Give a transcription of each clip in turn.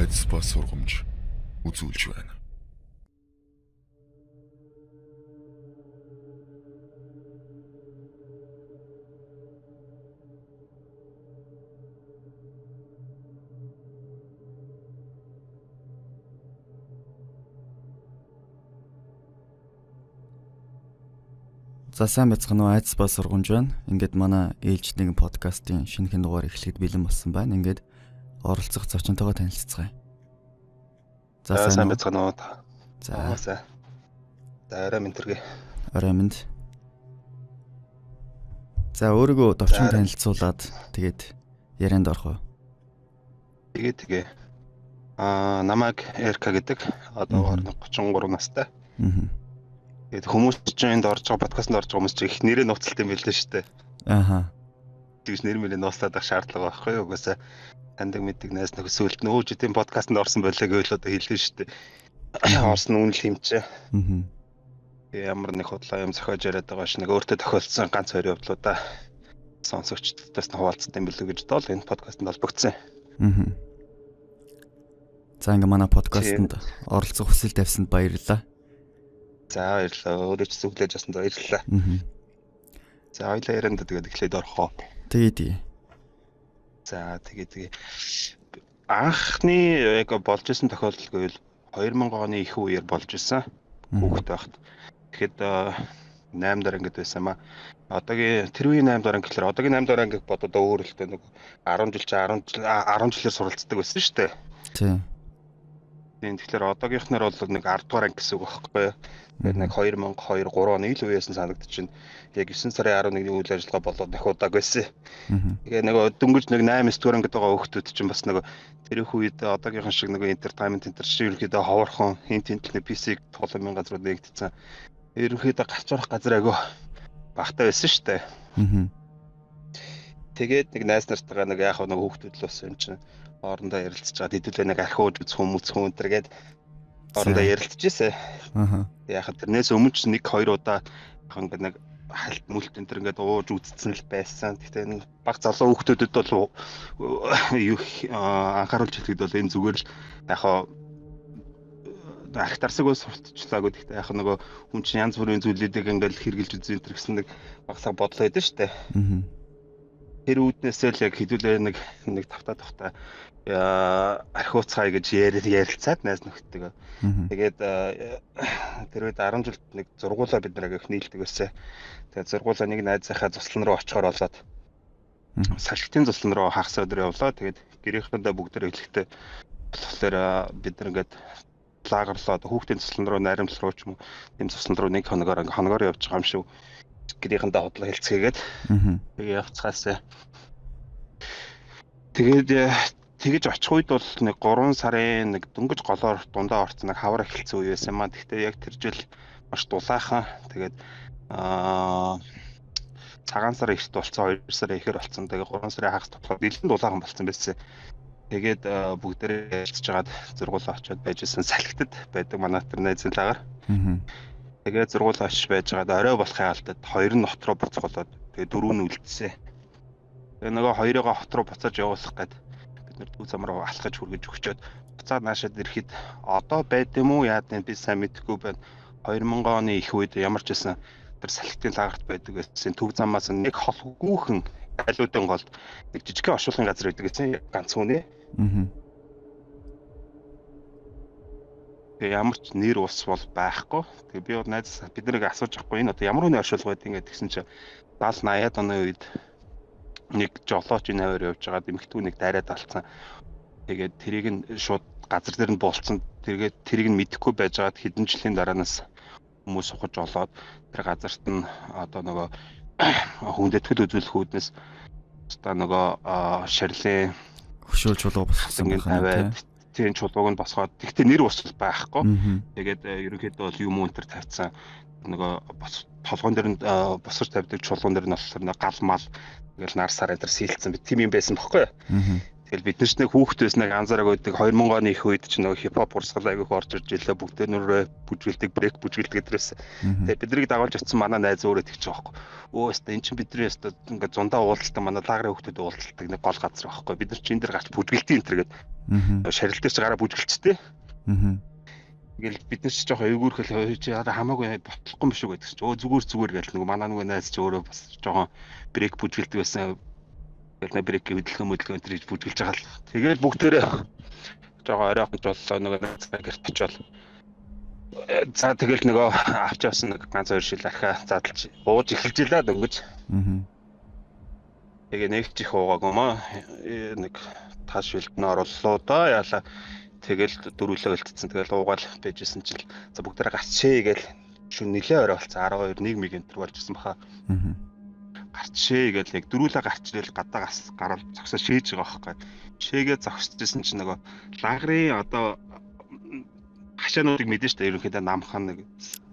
Айдас ба сургамж үзүүлж байна. За сайн байцгаана уу, Айдас ба сургамж байна. Ингээд манай ээлж нэгэн подкастын шинэхэн дугаар эхлэхэд бэлэн болсон байна. Ингээд оролцох зочинтойгоо танилцацгаая. За сайн байцгаана уу. За. За. За орой минь төргий. Орой минь. За өөрийгөө товчхон танилцуулаад тэгээд ярианд орох уу? Тэгээ тэгээ. Намайг Эрка гэдэг. Одоо 33 настай. Аа. Тэгээд хүмүүс чинь энд орж байгаа, подкастт орж байгаа хүмүүс чинь их нэрээ нууцлалт юм билээ шүү дээ. Ааха. Тэгж нэр мөрөө нууцлаад ах шаардлага байхгүй юу? Угаасаа таньдаг мэддэг найз нөхөд сүлд нөө ч тийм подкастт орсон байлаа гэвэл одоо хэлнэ шүү дээ. Орсон үнэл юм чи. Аа. Ямар нэг худлаа юм зохиож яриад байгаа ш нэг өөртөө тохиолдсон ганц хоёр явдлуудаа сонсогчдоос нь хуваалцсан юм билүү гэж дол энэ подкастт холбогдсон. Аа. За ингээ манай подкастэнд оролцох хүсэл тавьсанд баярлалаа. За баярлалаа. Өөрөө ч зүглээж авсанд баярлалаа. Аа. За хоёлаа ярианд тэгээд эхлээд орох уу. Тэгээ тэгээ. За тэгээ тэгээ. Анхны яг болж исэн тохиолдол гэвэл 2000 оны их үеэр болж исэн. Хүүхэд байхад. Тэгэхэд 8 дараа ангид байсан маа. Одоогийн тэр үеийн 8 дараа анги гэхэлэр одоогийн 8 дараа ангиг бододоо өөр л дээ, нэг 10 жил чи 10 жилээр суралцдаг байсан шүү дээ. Тийм. Тийм, тэгэхээр одоогийнхнаар бол нэг 10 дугаар анги гэсэн үг байхгүй юу? Тэгэхээр нэг 2002 3 оны ил үеэс нь санагдчихэв. Яг 9 сарын 11-ний үйл ажиллагаа болоод дахиудааг байсан. Тэгээ нөгөө дөнгөж нэг 8 9 дугаар ангид байгаа хүүхдүүд чинь бас нөгөө тэр их үед одоогийнхан шиг нөгөө entertainment center шиг ерөнхийдөө ховорхон хин тэнтэл нэг PC-г тоглоомын газрууд нэгтцсэн. Ерөнхийдөө гарч орох газар айгүй багтаа байсан шүү дээ. Тэгээд нэг найз нартайгаа нэг яах вэ, нэг хүүхдүүд л бас юм чинь хоорондоо ярилцж байгаа. Хэдүүлээ нэг архиуж үзэх юм үзэх юм энэ гээд хоорондоо ярилцж ирсэн. Аа. Яг тэрнээс өмнө ч 1 2 удаа ингээд нэг хальт мүлт энэ төр ингээд ууж үзсэн л байсан. Гэхдээ энэ баг залуу хүүхдүүдэд бол юу анхааруулж хэлэхэд бол энэ зүгээр л яг арх дарсаг бол сурталчлаагүй. Гэхдээ яг нөгөө хүн чинь янз бүрийн зүйлүүдийг ингээд хэрглэж үзэн энэ төр гэсэн нэг багсаа бодлоо өгдөн штэ. Аа. Тэр үүднээсээ л яг хэдүүлээ нэг нэг тавта тавта архиуцгаая гэж ярилцаад найз нөхдөйгөө. Тэгээд тэр үед 10 жилд нэг зургуулаа бид нарыг их нийлдэг байсан. Тэгээд зургуулаа нэг найзынхаа цуслан руу очихоор болоод салхитын цуслан руу хагас өдөр явлаа. Тэгээд гэрийнхэндээ бүгд хэлэхдээ болохоор бид нар ингээд лагерлоод хүүхдийн цуслан руу найрамдал руу ч юм уу тийм цуслан руу нэг хоногоор ингээд хоногоор явж байгаа юм шиг гэрийнхэндээ худлаа хэлцгээгээд тэгээ явцгаасаа. Тэгээд тэгэж очих үед бол нэг 3 сарын нэг дөнгөж голоор дундаа орсон нэг хавар эхэлсэн үе байсан юм аа. Гэхдээ яг тэр жил маш дулаахан. Тэгээд цагаан сар эрт болсон, 2 сарын ихээр болсон. Тэгээд 3 сарын хагас тоглоод нэлээд дулаахан болсон байсан. Тэгээд бүгдээрээ ярилцж хагаад зургуулаа очиод байж исэн салхитад байдаг манай тэр найзын лагаар. Тэгээд зургуулаа очиж байж байгаад орой болохын алдад 2 нь хот руу буцгалаад тэгээд 4 нь үлдсэн. Тэгээ нөгөө хоёрыгоо хот руу буцааж явуулах гээд бид нар төв зам руу алхаж хүргэж өгчөөд буцаад наашаад ирэхэд одоо байд юм уу яад нь би сайн мэдэхгүй байна. 2000 оны их үед ямар ч байсан тэр салхитын лагерт байдаг байсан. Төв замаас нэг холгүйхэн айлуудын голд нэг жижигхэн оршуулгын газар байдаг гэсэн ганц хүнээ. Аа. Тэгээ ямар ч нэр ус бол байхгүй. Тэгээ би бол найз бид нарыг асууж авахгүй энэ одоо ямар хүний оршуулга байдаг ингээд тэгсэн чинь 70 80-аад оны үед нэг жолооч энэ хаваар явж байгаад эмэгтэй нэг дайраад алдсан. Тэгээд тэрийг нь шууд газар дээр нь булцсан. Тэгээд тэрийг нь мэдэхгүй байж байгаад хэдэн жилийн дараанаас хүмүүс ухаж олоод тэр газарт нь одоо нөгөө хүндэтгэл үзүүлэх үүднээс одоо нөгөө шарлын хөшөөл чулуу босгосон байх нь тийм чулууг нь босгоод тэгтээ нэр ус байхгүй. Тэгээд ерөнхийдөө бол юм уу энэ төр тавьсан нөгөө толгоон дээр нь босгож тавьдаг чулуун дээр нь болохоор гал мал ингээл нар сар энэ төр сийлцсэн би тийм юм байсан бохгүй юу. Тэгэл бид нар ч нэг хүүхэд байсныг анзаараагүй байдаг. 2000 оны их үед ч нөгөө хипхоп урсгал айгүйх орж ирж илээ. Бүгдээ нүрээ бүжгэлдэг, брейк бүжгэлдэг гэдэрээс. Тэгээ биднийг дагуулж очсон манай найз өөрөө тэгчих жоохгүй. Өө өстө эн чинь бидний өстө ингээ зундаа уулзалтай манай лагерын хүүхдүүд уулзалдаг нэг гол газар байхгүй. Бид нар чи энэ дэр гарч бүжгэлтийн энэ төр гээд. Шарил дээр чи гараа бүжгэлчтэй. Ингээл бид нар ч жоохон эвгүүрхэл чи хамаагүй ботлохгүй юм шүү гэдэг чинь. Өө зүгээр зүгээр гэл нөгөө манай нөгөө найз чи өөрөө бас жоохон брейк бүжгэлдэг байсан. Тэгэл брейк хөдөлгөөн мөдөлгөөн энэ гэж бүжгэлж байгаа л. Тэгэл бүгдээрээ жоохон оройхон боллоо нөгөө найзгаа гэрт очиод. За тэгэл нөгөө авч явсан нэг ганц хоёр шил архиа задлж ууж эхэлж илаа дөнгөж. Тэгээ нэг ч их уугаагүй маа. Нэг та шилд нь орууллаа да яалаа. Тэгэл дөрүлээ үлдсэн. Тэгэл уугаал байжсэн чинь за бүгдээрээ гарчээ гээл шүн нилээ орой болцсон 12 1 миг энэ төр болж исэн баха. Гарчээ гээл яг дөрүлээ гарч ирэл гадаа гараад зогсоо шээж байгаа байхгүй. Шээгээ зогсчихсэн чинь нөгөө лагерын одоо хашаануудыг мэдэн штэ ерөнхийдөө намхан нэг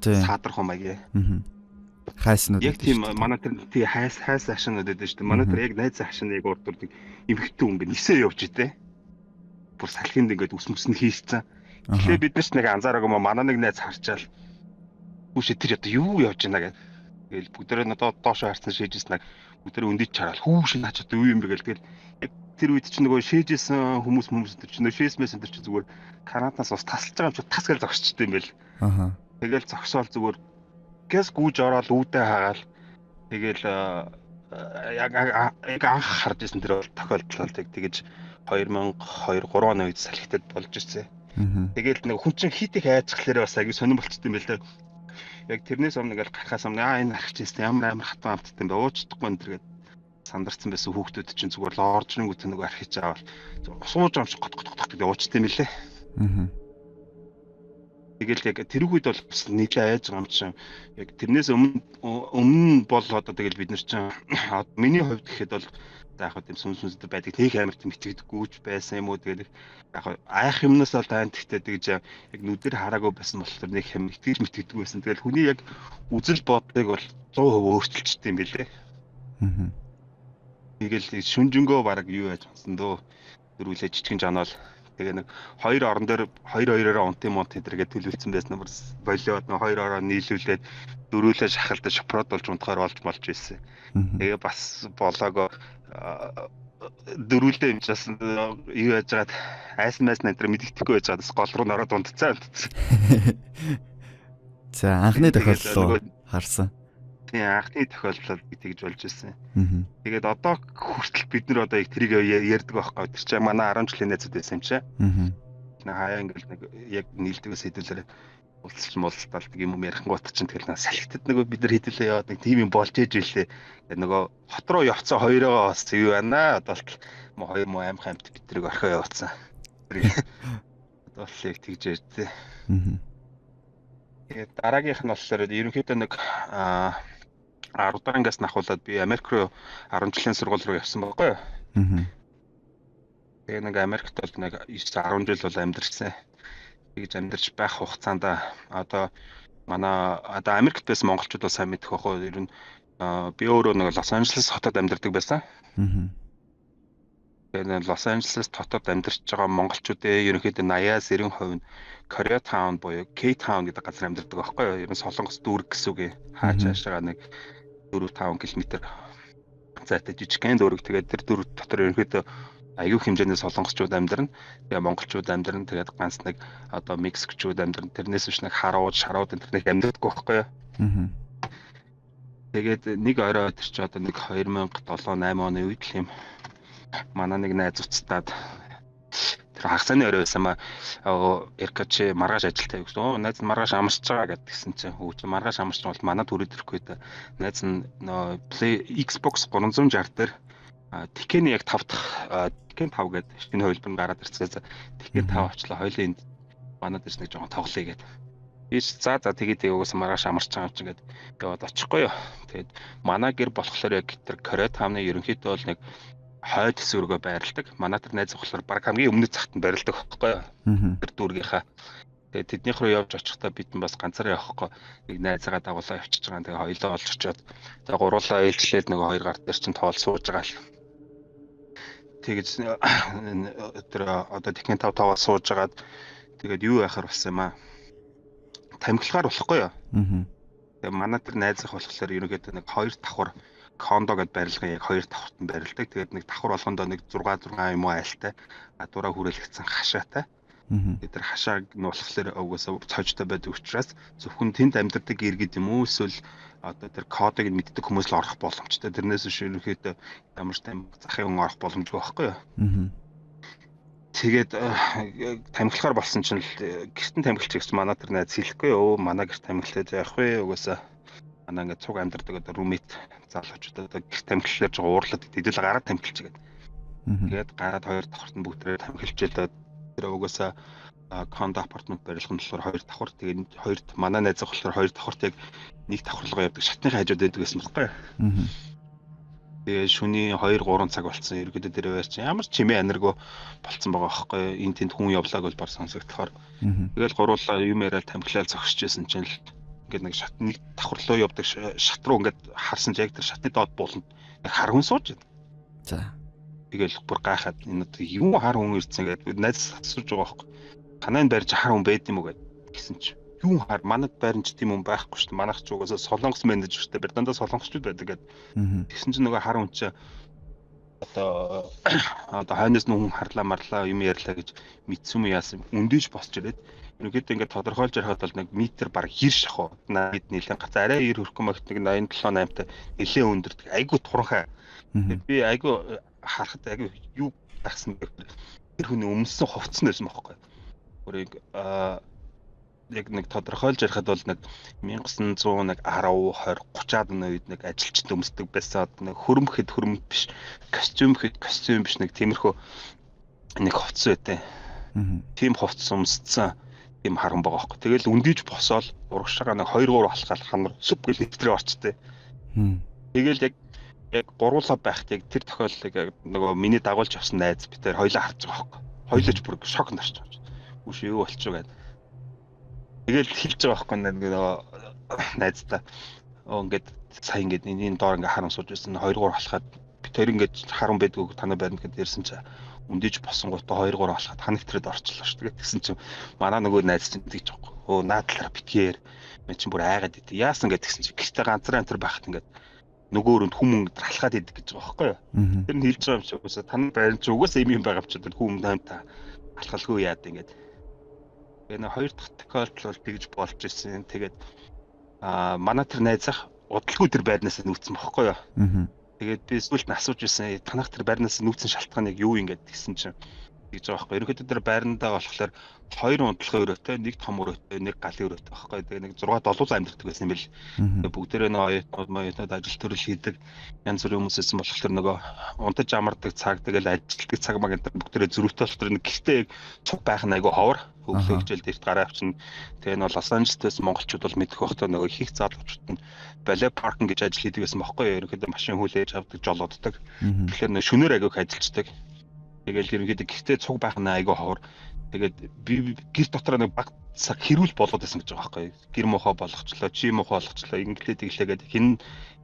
саадрах юм аяа. Хайснууд яг тийм манай тэр тий хайс хашаанууд байдаг штэ. Манай тэр яг найз хашааны яг урд дурдаг эмхтэн хүн ингэ нисээ явж итэ. Бүр салхинд ингээд ус мөс нь хийцэн. Тэгэхээр бид нар ч нэг анзаараагүй маа манай нэг найз харчаал хүүшээ тэр одоо юу явж байна гэх. Тэгэл бүгдээрээ надад доошоо харсан шээжсэн нэг бүгдээрээ өндөж чараал хүүшээ наач одоо юу юм бэ гэл. Тэгэл яг тэр үед чинь нөгөө шээжсэн хүмүүс тэр чинь нөгөө шээсмэс тэр чинь зүгээр Канадаас ус тасалж байгаа юм чи тас гэл зогсчтой юм байл. Тэгэл зогсоол зүгээр гэс гүүж ороод үүдээ хагаал тэгэл яг анх харж исэн тэр тохиолдол бол тэгэж 2002 3 оны үед салхитад болж ирсэн. Тэгэл нэг хүн чинь хит их айцхлаараа бас аягүй сонирн болчтой юм байл та. Яг тэрнээс өмнө ингээл гарахаас өмнө энэ архич ямар амар хатан амттай юм бэ ууж чадахгүй энэ төр гээд сандарсан байсан хүүхдүүд чинь зүгээр л орж ирэнгүүт нэг архич аваад сууж амш гот гот гот гэдэг уучтай юм лээ. Тэгэл яг тэр үед бол бас нийлээ айж байгаа юм чинь яг тэрнээс өмнө бол одоо тэгэл бид нар чинь миний хувьд гэхэд бол за яг тийм сүнс сүнстэй байдаг нэг амар тийм итгэдэггүйч байсан юм уу тэгэл яг айх юмнаас бол айн тэгтээ тэгж яг нүдээр хараагүй байсан болохоор нэг юм итгэж мэтгэдэггүй байсан. Тэгэл хүний яг үзэл бодлыг бол 100% өөрчилчихдээ юм билээ. Тэгэл шүнжэнгөө баг юу яаж хансан дөө дөрвөлээ жижигэн жанаал тэгээ нэг хоёр орон дээр хоёр хоёроо унтын мунт энэ гээд төлөвлөсөн байсан бүр болиод нэг хоёр ороо нийлүүлээд дөрвөлээ шахалдаж шопрод болж унтахаар болж болж байсан. Тэгээ бас болоогоо дөрвөлээ юм чаас юу яаж байгаад айсан майсан энэ төр мэддэхгүй байж байгаад бас гол руу нороод унтцсан. За анхны тохиолдол харсан. Тийм анхны тохиолдол тэгж болж ирсэн. Тэгээд одоо хүртэл бид нар одоо яг тэрийг ярьдаг байхгүй. Тэр чинь манай 10 жилийн найзууд байсан юм чи. Хаяа ингээл нэг яг нийлдэгээс хэдүүлээрэ уулзалч муулзалтал юм ярихангуут чинь тэгэл наа салхитад нөгөө бид нар хэдүүлээ яваад нэг тийм юм болж ээж үлээ. Тэгээд нөгөө хот руу явцсан хоёроо бас юу байна. Одоо л мо хоёр мо аимх амт бид тэрийг орхио явуулсан. Одоо л яг тэгж ярьдээ. Тэгээд дараагийнх нь болохоор ерөнхийдөө нэг 10 дахь ангиас ахуулаад би Америк руу 10 жилийн сургууль руу явсан байхгүй юу. Тэгээ нэг Америкт бол нэг 9 10 жил бол амьдарсан. Тэгж амьдарч байх хугацаанд одоо манай одоо Америкт байсан монголчууд бол сайн мэдэх байх уу. Ер нь би өөрөө нэг Лос Анжелес хотод амьдардаг байсан. Тэгээ Лос Анжелес хотод амьдарч байгаа монголчуудын ерөнхийдөө 80-аас 90% нь Korea Town буюу K Town гэдэг газар амьдардаг байхгүй юу. Ер нь Солонгос дүүрэг гэсэн үг. Хаа чаашаа нэг 4-5 км зайтай жижигхэн дүүрэг. Тэгээд тэр дүүрэг дотор ерөнхийдөө аюу хэмжээний солонгосчууд амьдарна. Тэгээ монголчууд амьдарна. Тэгээд ганц нэг одоо мексикчууд амьдарна. Тэрнээс биш нэг харууд, шарууд энэ тэр нэг амьдардаггүй байхгүй юу. Тэгээд нэг орой тэр чи одоо нэг 2007 8 оны үед л юм манай нэг найз уцтаад тэр хагасны орой байсан маа Эрка чи маргааш ажилтаа гэсэн. Оо найз нь маргааш амарч байгаа гэдгсэн чинь хөө чи маргааш амарч бол манай түрээд ирэхгүй дээ. Найз нь нөө Play Xbox 360 дээр Tekken яг 5 дахь Tekken 5 гэдэг шинэ хувилбар нь гараад ирсэн. Tekken 5 авчлаа. Хоёлын энд манад ирс нэг жоохон тоглоё гэдэг. Би за тэгээд угаасаа маргааш амарч байгаа юм чинь гээд яваад очихгүй юу. Тэгээд манай гэр болохоор яг тэр Korea Town-ы ерөнхийдөө бол нэг хойд хэсэг рүүгээ байрладаг. Манай тэр найз болохоор баг хамгийн өмнөд цагт нь байрладаг байхгүй юу. Тэр дүүргийнхаа. Тэгээд тэднийх рүү явж очихдоо бид нь бас ганцаараа явахгүй нэг найзаагаа дагуулаа явчихж байгаа. Тэгээд хоёулаа олж очиод за гуруулаа ээлжлээд нөгөө хоёр гар дээр чинь тоол сууж байгаа л. Тэгэж тэр одоо техник 5 5-аас сууж агаад тэгээд юу яхаар болсон юм аа. Тамхилахаар болохгүй юу? Аа. Тэгээ манай тэр найзах болохоор ерөнхийдөө нэг 2 давхар кондо гэд барилгын яг 2 давхарт нь барилдаг. Тэгээд нэг давхар болгондоо нэг 6 6 юм уу айлтай гадуураа хүрээлэгдсэн хашаатай. Тэгээд тэр хашааг нь болохоор угаасаа цоожтой байдаг учраас зөвхөн тэнд амьдардаг иргэд юм уу эсвэл одоо тэр кодыг нь мэддэг хүмүүс л орох боломжтой. Тэрнээс биш ерөнхийдөө ямар ч там захын хүн орох боломжгүй байхгүй юу? Тэгээд тамхилахаар болсон чинь л гэртэн тамхилч гэсэн манай тэр найз хэлэхгүй өө манай гэрт тамхилтаж яах вэ? Угаасаа манай ингээд цуг амьдардаг одоо roommate залуучууд одоо гэрт тамхилахлаар жоо уурлаад хэдүүл гараад тамхилч гээд. Тэгээд гараад хоёр давхарт нь бүгдээрээ тамхилчээд тэр угаасаа кондо апартмент барилга нь болохоор хоёр давхар, тэгээд хоёрт манай найз болохоор хоёр давхарт яг нэг давхарлага явдаг шатны хажууд байдаг гэсэн байхгүй юу? Тэгээ шөнийн 2 3 цаг болцсон. Ерөөдөө тэр байр чинь ямар ч чимээ аниргүй болцсон байгаа байхгүй юу? Энд тэнд хүн явлааг бол бар сонсогдохоор. Тэгэл гуруулаа юм яриад тамхилал зогсож байсан чинь л ингээд нэг шат нэг давхарлуу явдаг шат руу ингээд харсан чинь яг тэр шатны доод бууланд нэг хар хүн сууж байна. За. Тэгэл бүр гайхаад энэ одоо юм хар хүн ирсэн гэдэг найз асууж байгаа байхгүй. Танай энэ барьж хар хүн байд юм уу гэд гэсэн чи юм хар манад байран ч тийм хүн байхгүй шүү дээ. Манайх ч угаасаа солонгос менежертэй бэр дандаа солонгосчууд байдаг гэд. Тэгсэн чинь нөгөө хар хүн чи одоо хойноос нь хүн харлаа марлаа юм ярьлаа гэж мэдсэн юм яасан өндөөж босч ирээд ерөнхийдөө ингээд тодорхойлж ярихад бол нэг метр баг 90 шахуу 80 нэлээд гац арай 90 хөрөх магт нэг 87 8-тай нэлээд өндөр айгу туранхай. Би айгу харахад айгу юу гахсан бэ тэр хүний өмссөн хувцас нь байсан бохоггүй. Бүрийг яг нэг тодорхойлж ярихад бол нэг 1910 20 30-аад оны үед нэг ажилчид өмсдөг байсан. Нэг хөрөмхэд хөрөмт биш, костюм хэд костюм биш нэг тиймэрхүү нэг хувцас байтай. Тийм хувцас өмссөн тийм харан байгаа хөөхгүй. Тэгэл өндийж босоол урагшаага нэг 2 3 алхаал ханар сүп гэл нэвтрээ орчтой. Тэгэл яг гуруулаа байхад яг тэр тохиолдлыг нөгөө миний дагуулж явсан найз би тэр хоёлаа харж байгаа хөөхгүй. Хоёлооч бүр шок нарч байгаа. Үш юу болчих вэ гэд. Тэгэл хэлж байгаа байхгүй нөгөө найздаа. Ингээд сая ингээд энэ доор ингээд харан сууж байсан 2 3 алхаад би тэр ингээд харан байдгүй танай байрна гэд ярьсан чи өндийж босонгуудаа 2 3 алхаад хана нэвтрээд орчлоо шүү дээ. Тэгсэн чинь манай нөгөө найз чинь тэгж байгаа. Өө наад талаар битгээр мен чинь бүр айгаад идэв. Яасан гэд тэгсэн чинь гэртээ ганцраа энэ төр байхад ингээд нөгөө өрөөнд хүм өнгө алхаад идэг гэж байгаа байхгүй юу. Тэр нь хэлж байгаа юм чи угаасаа тань байран чи угаасаа юм юм байгаа юм чи тэр хүм тань алхалгүй яад ингээд. Тэгээ нэг хоёр дахь тохиолдол бол тэгж болж ирсэн. Тэгээд манай тэр найзах удалгүй тэр байрнаас нүүцсэн бохгүй юу. Тэгээд би сүүлд нь асууж ирсэн. Танах тэр байрнаас нүүцсэн шалтгаан яг юу юм гээд тэгсэн чинь гэж байгаа байхгүй. Ерөнхийдөө тэр байрандаа болохоор хоёр унтлахын өрөөтэй, нэг том өрөөтэй, нэг галын өрөөтэй байхгүй. Тэгээ нэг 6 7 амьдардаг байсан юм бэл. Тэгээ бүгдээрээ нөгөө оюутнууд ажил төрөл хийдэг янз бүрийн хүмүүс байсан болохоор нөгөө унтаж амардаг цаг тэгэл ажилтдаг цаг маг энэ бүгдээрээ зөрүүтэй болохоор нэг гэртээ яг цуг байх нь айгүй ховор. Өглөө хичээлд эрт гараа авчна. Тэгээ нь бол Лос Анжелес монголчууд бол мэдэх байхдаа нөгөө их залуучууд нь балет паркинг гэж ажил хийдэг байсан байхгүй. Ерөнхийдөө машин хүлээж авдаг, жолооддаг. Тэгэхээр нөгөө шөнөөр айгүй их ажилчдаг. Тэгэл ерөнхийдөө гэртээ цуг байх нь айгүй ховор. Тэгээд би гэр дотор нэг баг цаг хэрүүл болоод байсан гэж байгаа байхгүй. Гэр муухай болгочлоо, чи муухай болгочлоо, инглээ тэглээ гэдэг хэн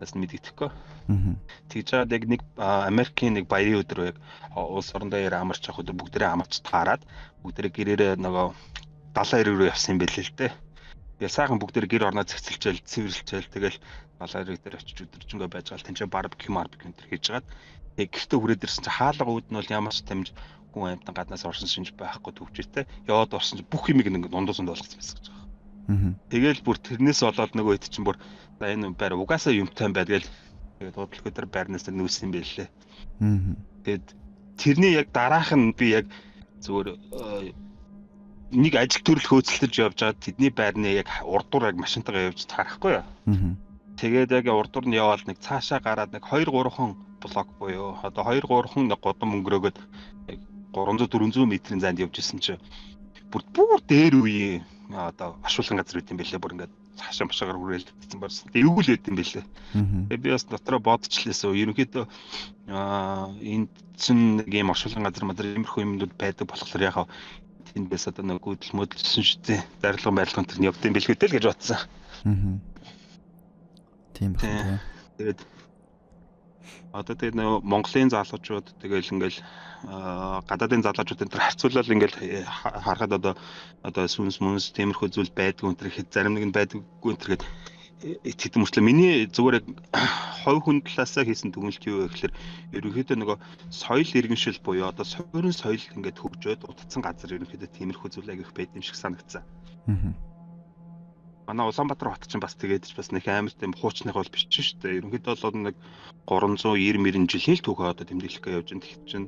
бас мэдэгдэхгүй. Тэгж жаад яг нэг Америкийн нэг баярын өдөр яг улс орондоо яар амарч явах өдөр бүгдээрээ амарч таарад бүгдээрээ гэрээрээ нөгөө далайн эрэг рүү явсан юм байл л дээ. Тэгэл сайхан бүгдээрээ гэр орноо цэгцэлчээл, цэвэрлчээл тэгэл далайн эрэг дээр очиж өдөржингөө байж байгаа л тэнцээ барбекю марбекю энэ төр хийж жагаад тэг гэртээ хүрээд ирсэн чинь хаалга үүд нь бол ямар ч тамж хүн амьтан гаднаас орсон шинж байхгүй төвчтэй. Яваад орсон чинь бүх юмыг ингээд дундуу сунд болгоцсон байсан гэж байгаа. Тэгэл бүр тэрнээс болоод нөгөө хэд чинь бүр за энэ байр угаасаа юмтай юм байна гэл тэгээд бодлого дээр байрнаас нүүсэн юм байлээ. Тэгээд тэрний яг дараах нь би яг зүгээр нэг ажил төрөл хөөцөлдөж явж байгаад тэдний байрны яг урдуур яг машинтайгаа явж таарахгүй юу. Тэгээд яг урдуур нь яваал нэг цаашаа гараад нэг 2 3хан блок буюу одоо 2 3хан нэг гудам өнгөрөөгөөд яг 300 400 метрийн зайд явж исэн чинь бүр дээр үеийн одоо ашуулган газар үт юм бэлээ бүр ингээд цаашаа машаагаар хүрээлдсэн барьсан. Эвгүй л байд юм бэлээ. Тэгээ би бас дотроо бодчихлээсөө ерөнхийдөө энд чинь нэг юм оршуулгын газар мадар иймэрхүү юмнууд байдаг болохоор яхаа тэндээс одоо нэг гүйдэл мөдөлсөн шүү дээ. Зарилга барилгын тэр нь явд юм бэлгүй дээ л гэж бодсон. Тийм байх тийм. Тэгээд Одоо тэгээд нөгөө Монголын залуучууд тэгэл ингээл гадаадын залуучууд энэ төр харьцуулбал ингээл харахад одоо сүнс мүнс тиймэрхүү зүйл байдгүй энэ төр хэд зарим нэг нь байдаггүй энэ төр гээд итгэдэг мөртлөө миний зүгээр яг хувь хүн талаасаа хийсэн дүгнэлт юу вэ гэхээр ерөнхийдөө нөгөө соёл иргэншил буюу одоо суурин соёл ингээд хөгжөөд утцсан газар ерөнхийдөө тиймэрхүү зүйл аяг их байд юм шиг санагдсан. Манай Улаанбаатар хот чинь бас тэгээд ч бас нэг амар тийм хуучных бол биш шүү дээ. Ерөнхийдөө бол нэг 390 мөрөн жилийн л түүхээ одоо тэмдэглэх гэж явж байна. Тэгэхэд чинь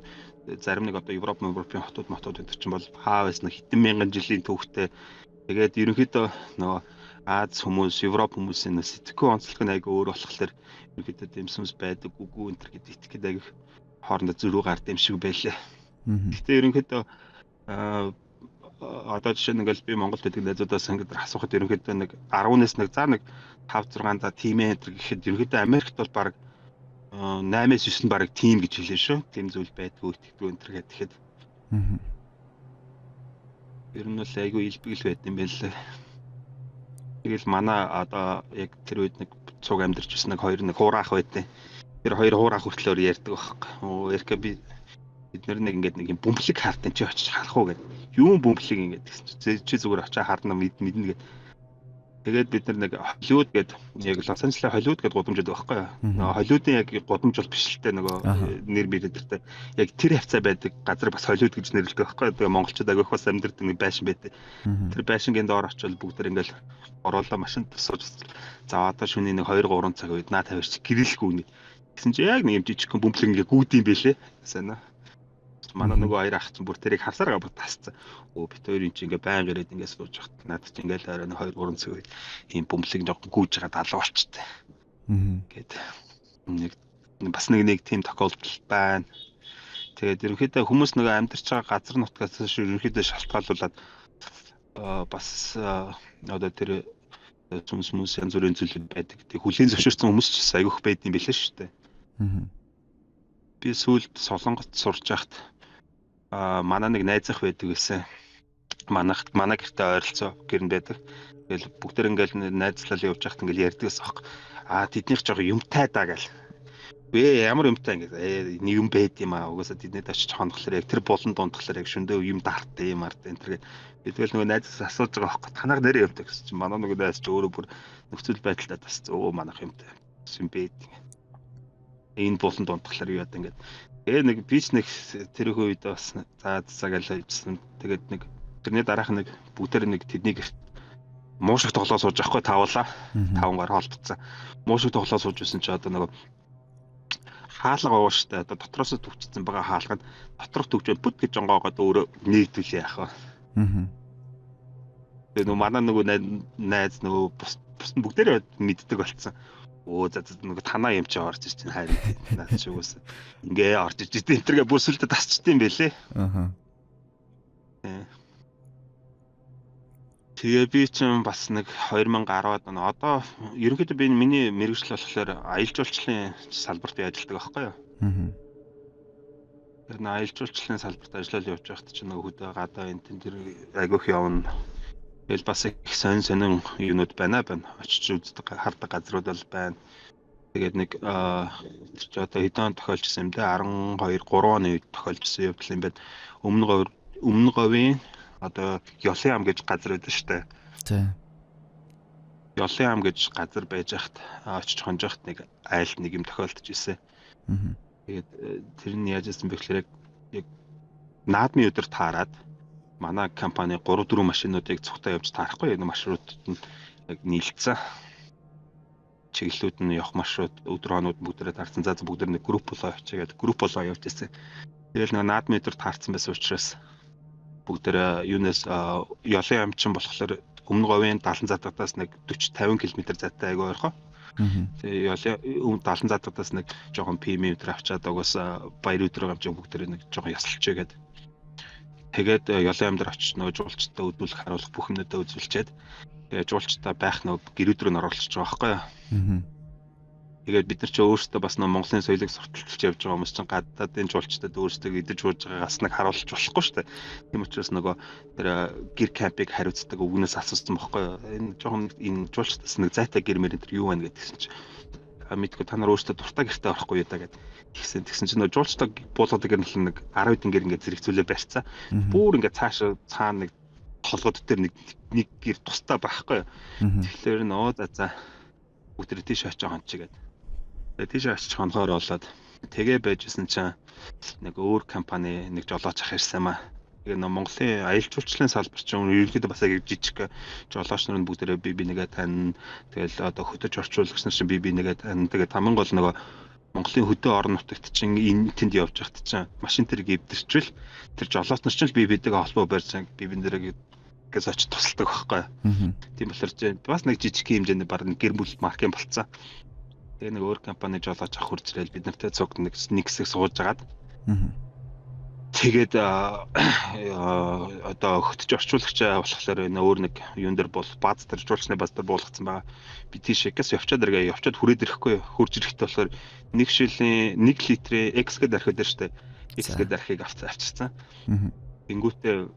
зарим нэг одоо Европ, Европын хотууд, мотууд энэ чинь бол хаавс нэг хэдэн мянган жилийн түүхтэй. Тэгээд ерөнхийдөө нөгөө Аз хүмүүс, Европ хүмүүсийн сэтгэхүй онцлог нь айгүй өөр болохоор ерөнхийдөө тийм сүнс байдаг үгүй энэ төр гэдэг итгэхэд айгүй хоорондоо зөрүү гард юм шиг байлээ. Гэхдээ ерөнхийдөө одоо жишээ нь ингээл би Монголд байдаг найзуудаас ингээд асуухад ерөнхийдөө нэг 10-аас нэг за нэг 5 6 за тийм ээ энэ гэхэд ерөнхийдөө Америкт бол баг 8-аас 9 баг тим гэж хэлээ шүү. Тийм зүйл байдгүй итгэдэггүй энэ төр гэхэд. Ер нь бол айгүй илбэг л байд юм байна лээ. Тэгэл манай одоо яг тэр үед нэг цуг амьдарч ирсэн нэг хоёр нэг хураах байдیں۔ Тэр хоёр хураах хүртлээр ярьдаг байхгүй. Оо эркэ би бид нэг ингээд нэг юм бөмбөлөг хартан чи очиж харах уу гэд. Юун бөмбөлөг ингээд гэсэн чи зүгээр очиж харна мэднэ гэд. Тэгээд бид нар нэг Холливуд гээд яг Лос Анжелес Холливуд гээд гудамж байдаг байхгүй юу? Нөгөө Холливуудын яг гудамж бол биш л те нөгөө нэр мэрээр яг тэр хавцаа байдаг газар бас Холливуд гэж нэрлэдэг байхгүй юу? Тэгээ монголчууд агиох бас амьдардаг нэг байшин байдаг. Тэр байшингийн доор очивол бүгд тэр ингээл оруулаа машинд сууж за одоо шөнийн нэг 2 3 цаг үед наа тавирч гэрэлгүй нэ. Тэгсэн чи яг нэг юм жижигхэн бөмбөлөг ингээ гүйд юм бэлээ. Сайн аа. Манай нөгөө хоёр ах чинь бүр тэрийг харсаар габар тасцсан. Өө бит хоёр юм чи ингээ байн ирээд ингээ сууж хат надад чи ингээл орой 2 3 цаг үед ийм бөмбөлөг жоохон гүйж байгаа далуу болчтой. Гэт нэг бас нэг тийм тохиолдол байна. Тэгээд ерөнхийдөө хүмүүс нөгөө амьдарч байгаа газар нутгаас ерөнхийдөө шалтгаалуулаад бас одоо тэр сүнс мүнс янз бүрийн зүйлүүд байдаг. Тэг хүлээн зөвшөөрсөн хүмүүс ч бас айгүйх байд юм билээ шүү дээ. Би сүүлд Солонгост сурч байхад манай нэг найзах байдаг гэсэн. Манай гэртээ ойролцоо гэрн байдаг. Тэгэл бүгдээр ингээл найзлал явж байхад ингээл ярьдаг гэсэн аах. Аа тэднийх жоох юмтай даа гэл. Бэ ямар юмтай ингээд нэг юм байд юм аа. Угаасаа тэднийд очиж хонохлоор яг тэр булан дундахлаар яг шөндөө юм дартаа юм ард энэ тэр гээд. Би тэгэл нөгөө найзаас асууж байгаа аахгүй. Танаар нэрээ юмтай гэсэн чинь манай нөгөө найз чи өөрөө бүр нөхцөл байдалтай бас өө манайх юмтай юм байд. Энэ булан дундахлаар юу яад ингээд. Тэгээ нэг би ч нэг тэрхүү үед бас за за гэж хэлсэн. Тэгээд нэг тэрний дараах нэг бүгдээр нэг тэдний гэрт муу шиг тоглоо сууж авахгүй тавуулаа. Таван гар холбоцсон. Муу шиг тоглоо сууж байсан чи одоо нөгөө хаалга ууш штэ. Одоо дотроос төвчсөн байгаа хаалганд доторх төвчөө бүт гэж онгоогоод өөрөө нийтүүлээ яах вэ? Тэгээ нөгөө манай нөгөө найз нөгөө бус нь бүгдээрээ мэддэг болцсон. Өө за нөгөө танаа юм чи орж ирж чинь хайр наад чи угсаа ингээ орж ирж энэ тэргээ бүр сүлдө тасчдсан юм бэлээ. Тэгээ би чинь бас нэг 2010-ад он одоо ерөнхийдөө би миний мэргэжил болохоор аялал жуулчлалын салбарт ажилладаг байхгүй юу? Тэр нэг аялал жуулчлалын салбарт ажиллаад явж байхад чинь нөгөө хөдөө гадаа энэ тэр айгүйх явна. Тэгэл бас их сонин сонин юунууд байна байна. Очиж үздэг хардаг газрууд бол байна. Тэгээд нэг тэр чи одоо хэдэн он тохиолжсэн юм дээ? 12 3 оны үед тохиолжсэн явдал юм байна. Өмнө говийн одоо Ёлын ам гэж газар байдаг шүү дээ. Тий. Ёлын ам гэж газар байж хат очиж хонж хат нэг айлд нэг юм тохиолдож ирсэн. Тэгээд тэр нь яаж исэн бэ гэхээр яг наадмын өдөр таарад манай компани 3 4 машинуудыг цугтаа явж таарахгүй яг маршрутууд нь яг нийлцсэн. Чиглэлүүд нь явах маршрут өдөр хонууд бүгдээрээ таарсан. За бүгдээр нэг групп болоо явчихъя гэдэг групп болоо явж ирсэн. Тэгэл нэг наадмын өдөр таарсан байсан учраас бүгдээрээ юунаас Ёлын амчин болохоор өмнө говийн 70 задгадаас нэг 40 50 км зайтай айгүй ойрхон. Тэгээ Ёлын 70 задгадаас нэг жоохон ПМ өдр авчаад угаасаа баяр өдрөө амчин бүгдээрээ нэг жоохон ясалчээ гэдэг. Тэгээд Ёлын амдэр очиж нөгөө жуулчдаа өдүүлэх харуулах бүх юмнуудаа үзүүлчихэд тэгээд жуулчдаа байх нөгөө гэрүүд рүү н оруулчих байгаа байхгүй юу. Тэгээд бид нар чи өөрсдөө бас нөгөө Монголын соёлыг сурталчилж явж байгаа хүмүүс чинь гадаадын жуулчдад өөрсдөө идэж ууж байгаагаас нэг харуулж болохгүй шүү дээ. Тийм учраас нөгөө тэр гэр кампыг хариуцдаг өвгнөөс асуусан байхгүй юу. Энэ жоохон энэ жуулчдаас нэг зайтай гэр мэр энэ тэр юу байна гэдгийгсэн чи Мэдгүй та нар өөрсдөө дуртай гэртээ орохгүй юу да гэд. Тэгсэн чинь нөгөө жуулчтай буулгадаг гэр нэг 10 хэдэн гэр ингээд зэрэгцүүлээ барьцаа. Бүр ингээд цааш цаана нэг толгод дээр нэг гэр тустай байхгүй юу. Тэгэхээр нөө за бүгд тийш очиж хонч гээд. Тэгээ тийш очиж хонхоор болоод тэгээ байжсэн чинь нэг өөр компани нэг жолооч ах ирсэн маа. Тэгээ нөө Монголын аялал жуулчлалын салбар чинь ерөнхийдөө бас яг жижиг жолооч нар нь бүгдээрээ би бинийгээ таньна. Тэгэл одоо хөтөч орчуулагч нар чинь би бинийгээ таньна. Тэгээд хамгийн гол нөгөө Монголын хөдөө орон нутагт чинь энэ тэнд явж байхад чинь машин тэрэг эвдэрчвэл тэр жолооч нар чинь би бидэгээ холбоо барьж би бин дээрээ гэж очиж тусалдаг байхгүй. Тийм болохоор чинь бас нэг жижиг хэмжээний баг нэг гэр бүл маркетинг болцсон. Тэгээ нэг өөр компани жолооч ах хурж ирэл бид нартай цуг нэг хэсэг сууж агаад. Тэгээд одоо хөтөч орчуулагч болохоор энэ өөр нэг юун дээр бол бааз дээр жуулчны бааз дээр буулгацсан байгаа. Би тийш гээс явчаад эргээ явчаад хүрээд ирэхгүй хурж ирэхдээ болохоор нэг шилийн 1 литрийн X гэдэг архи дээр штэ. X гэдэг архийг авчирсан. Тэнгүүтээ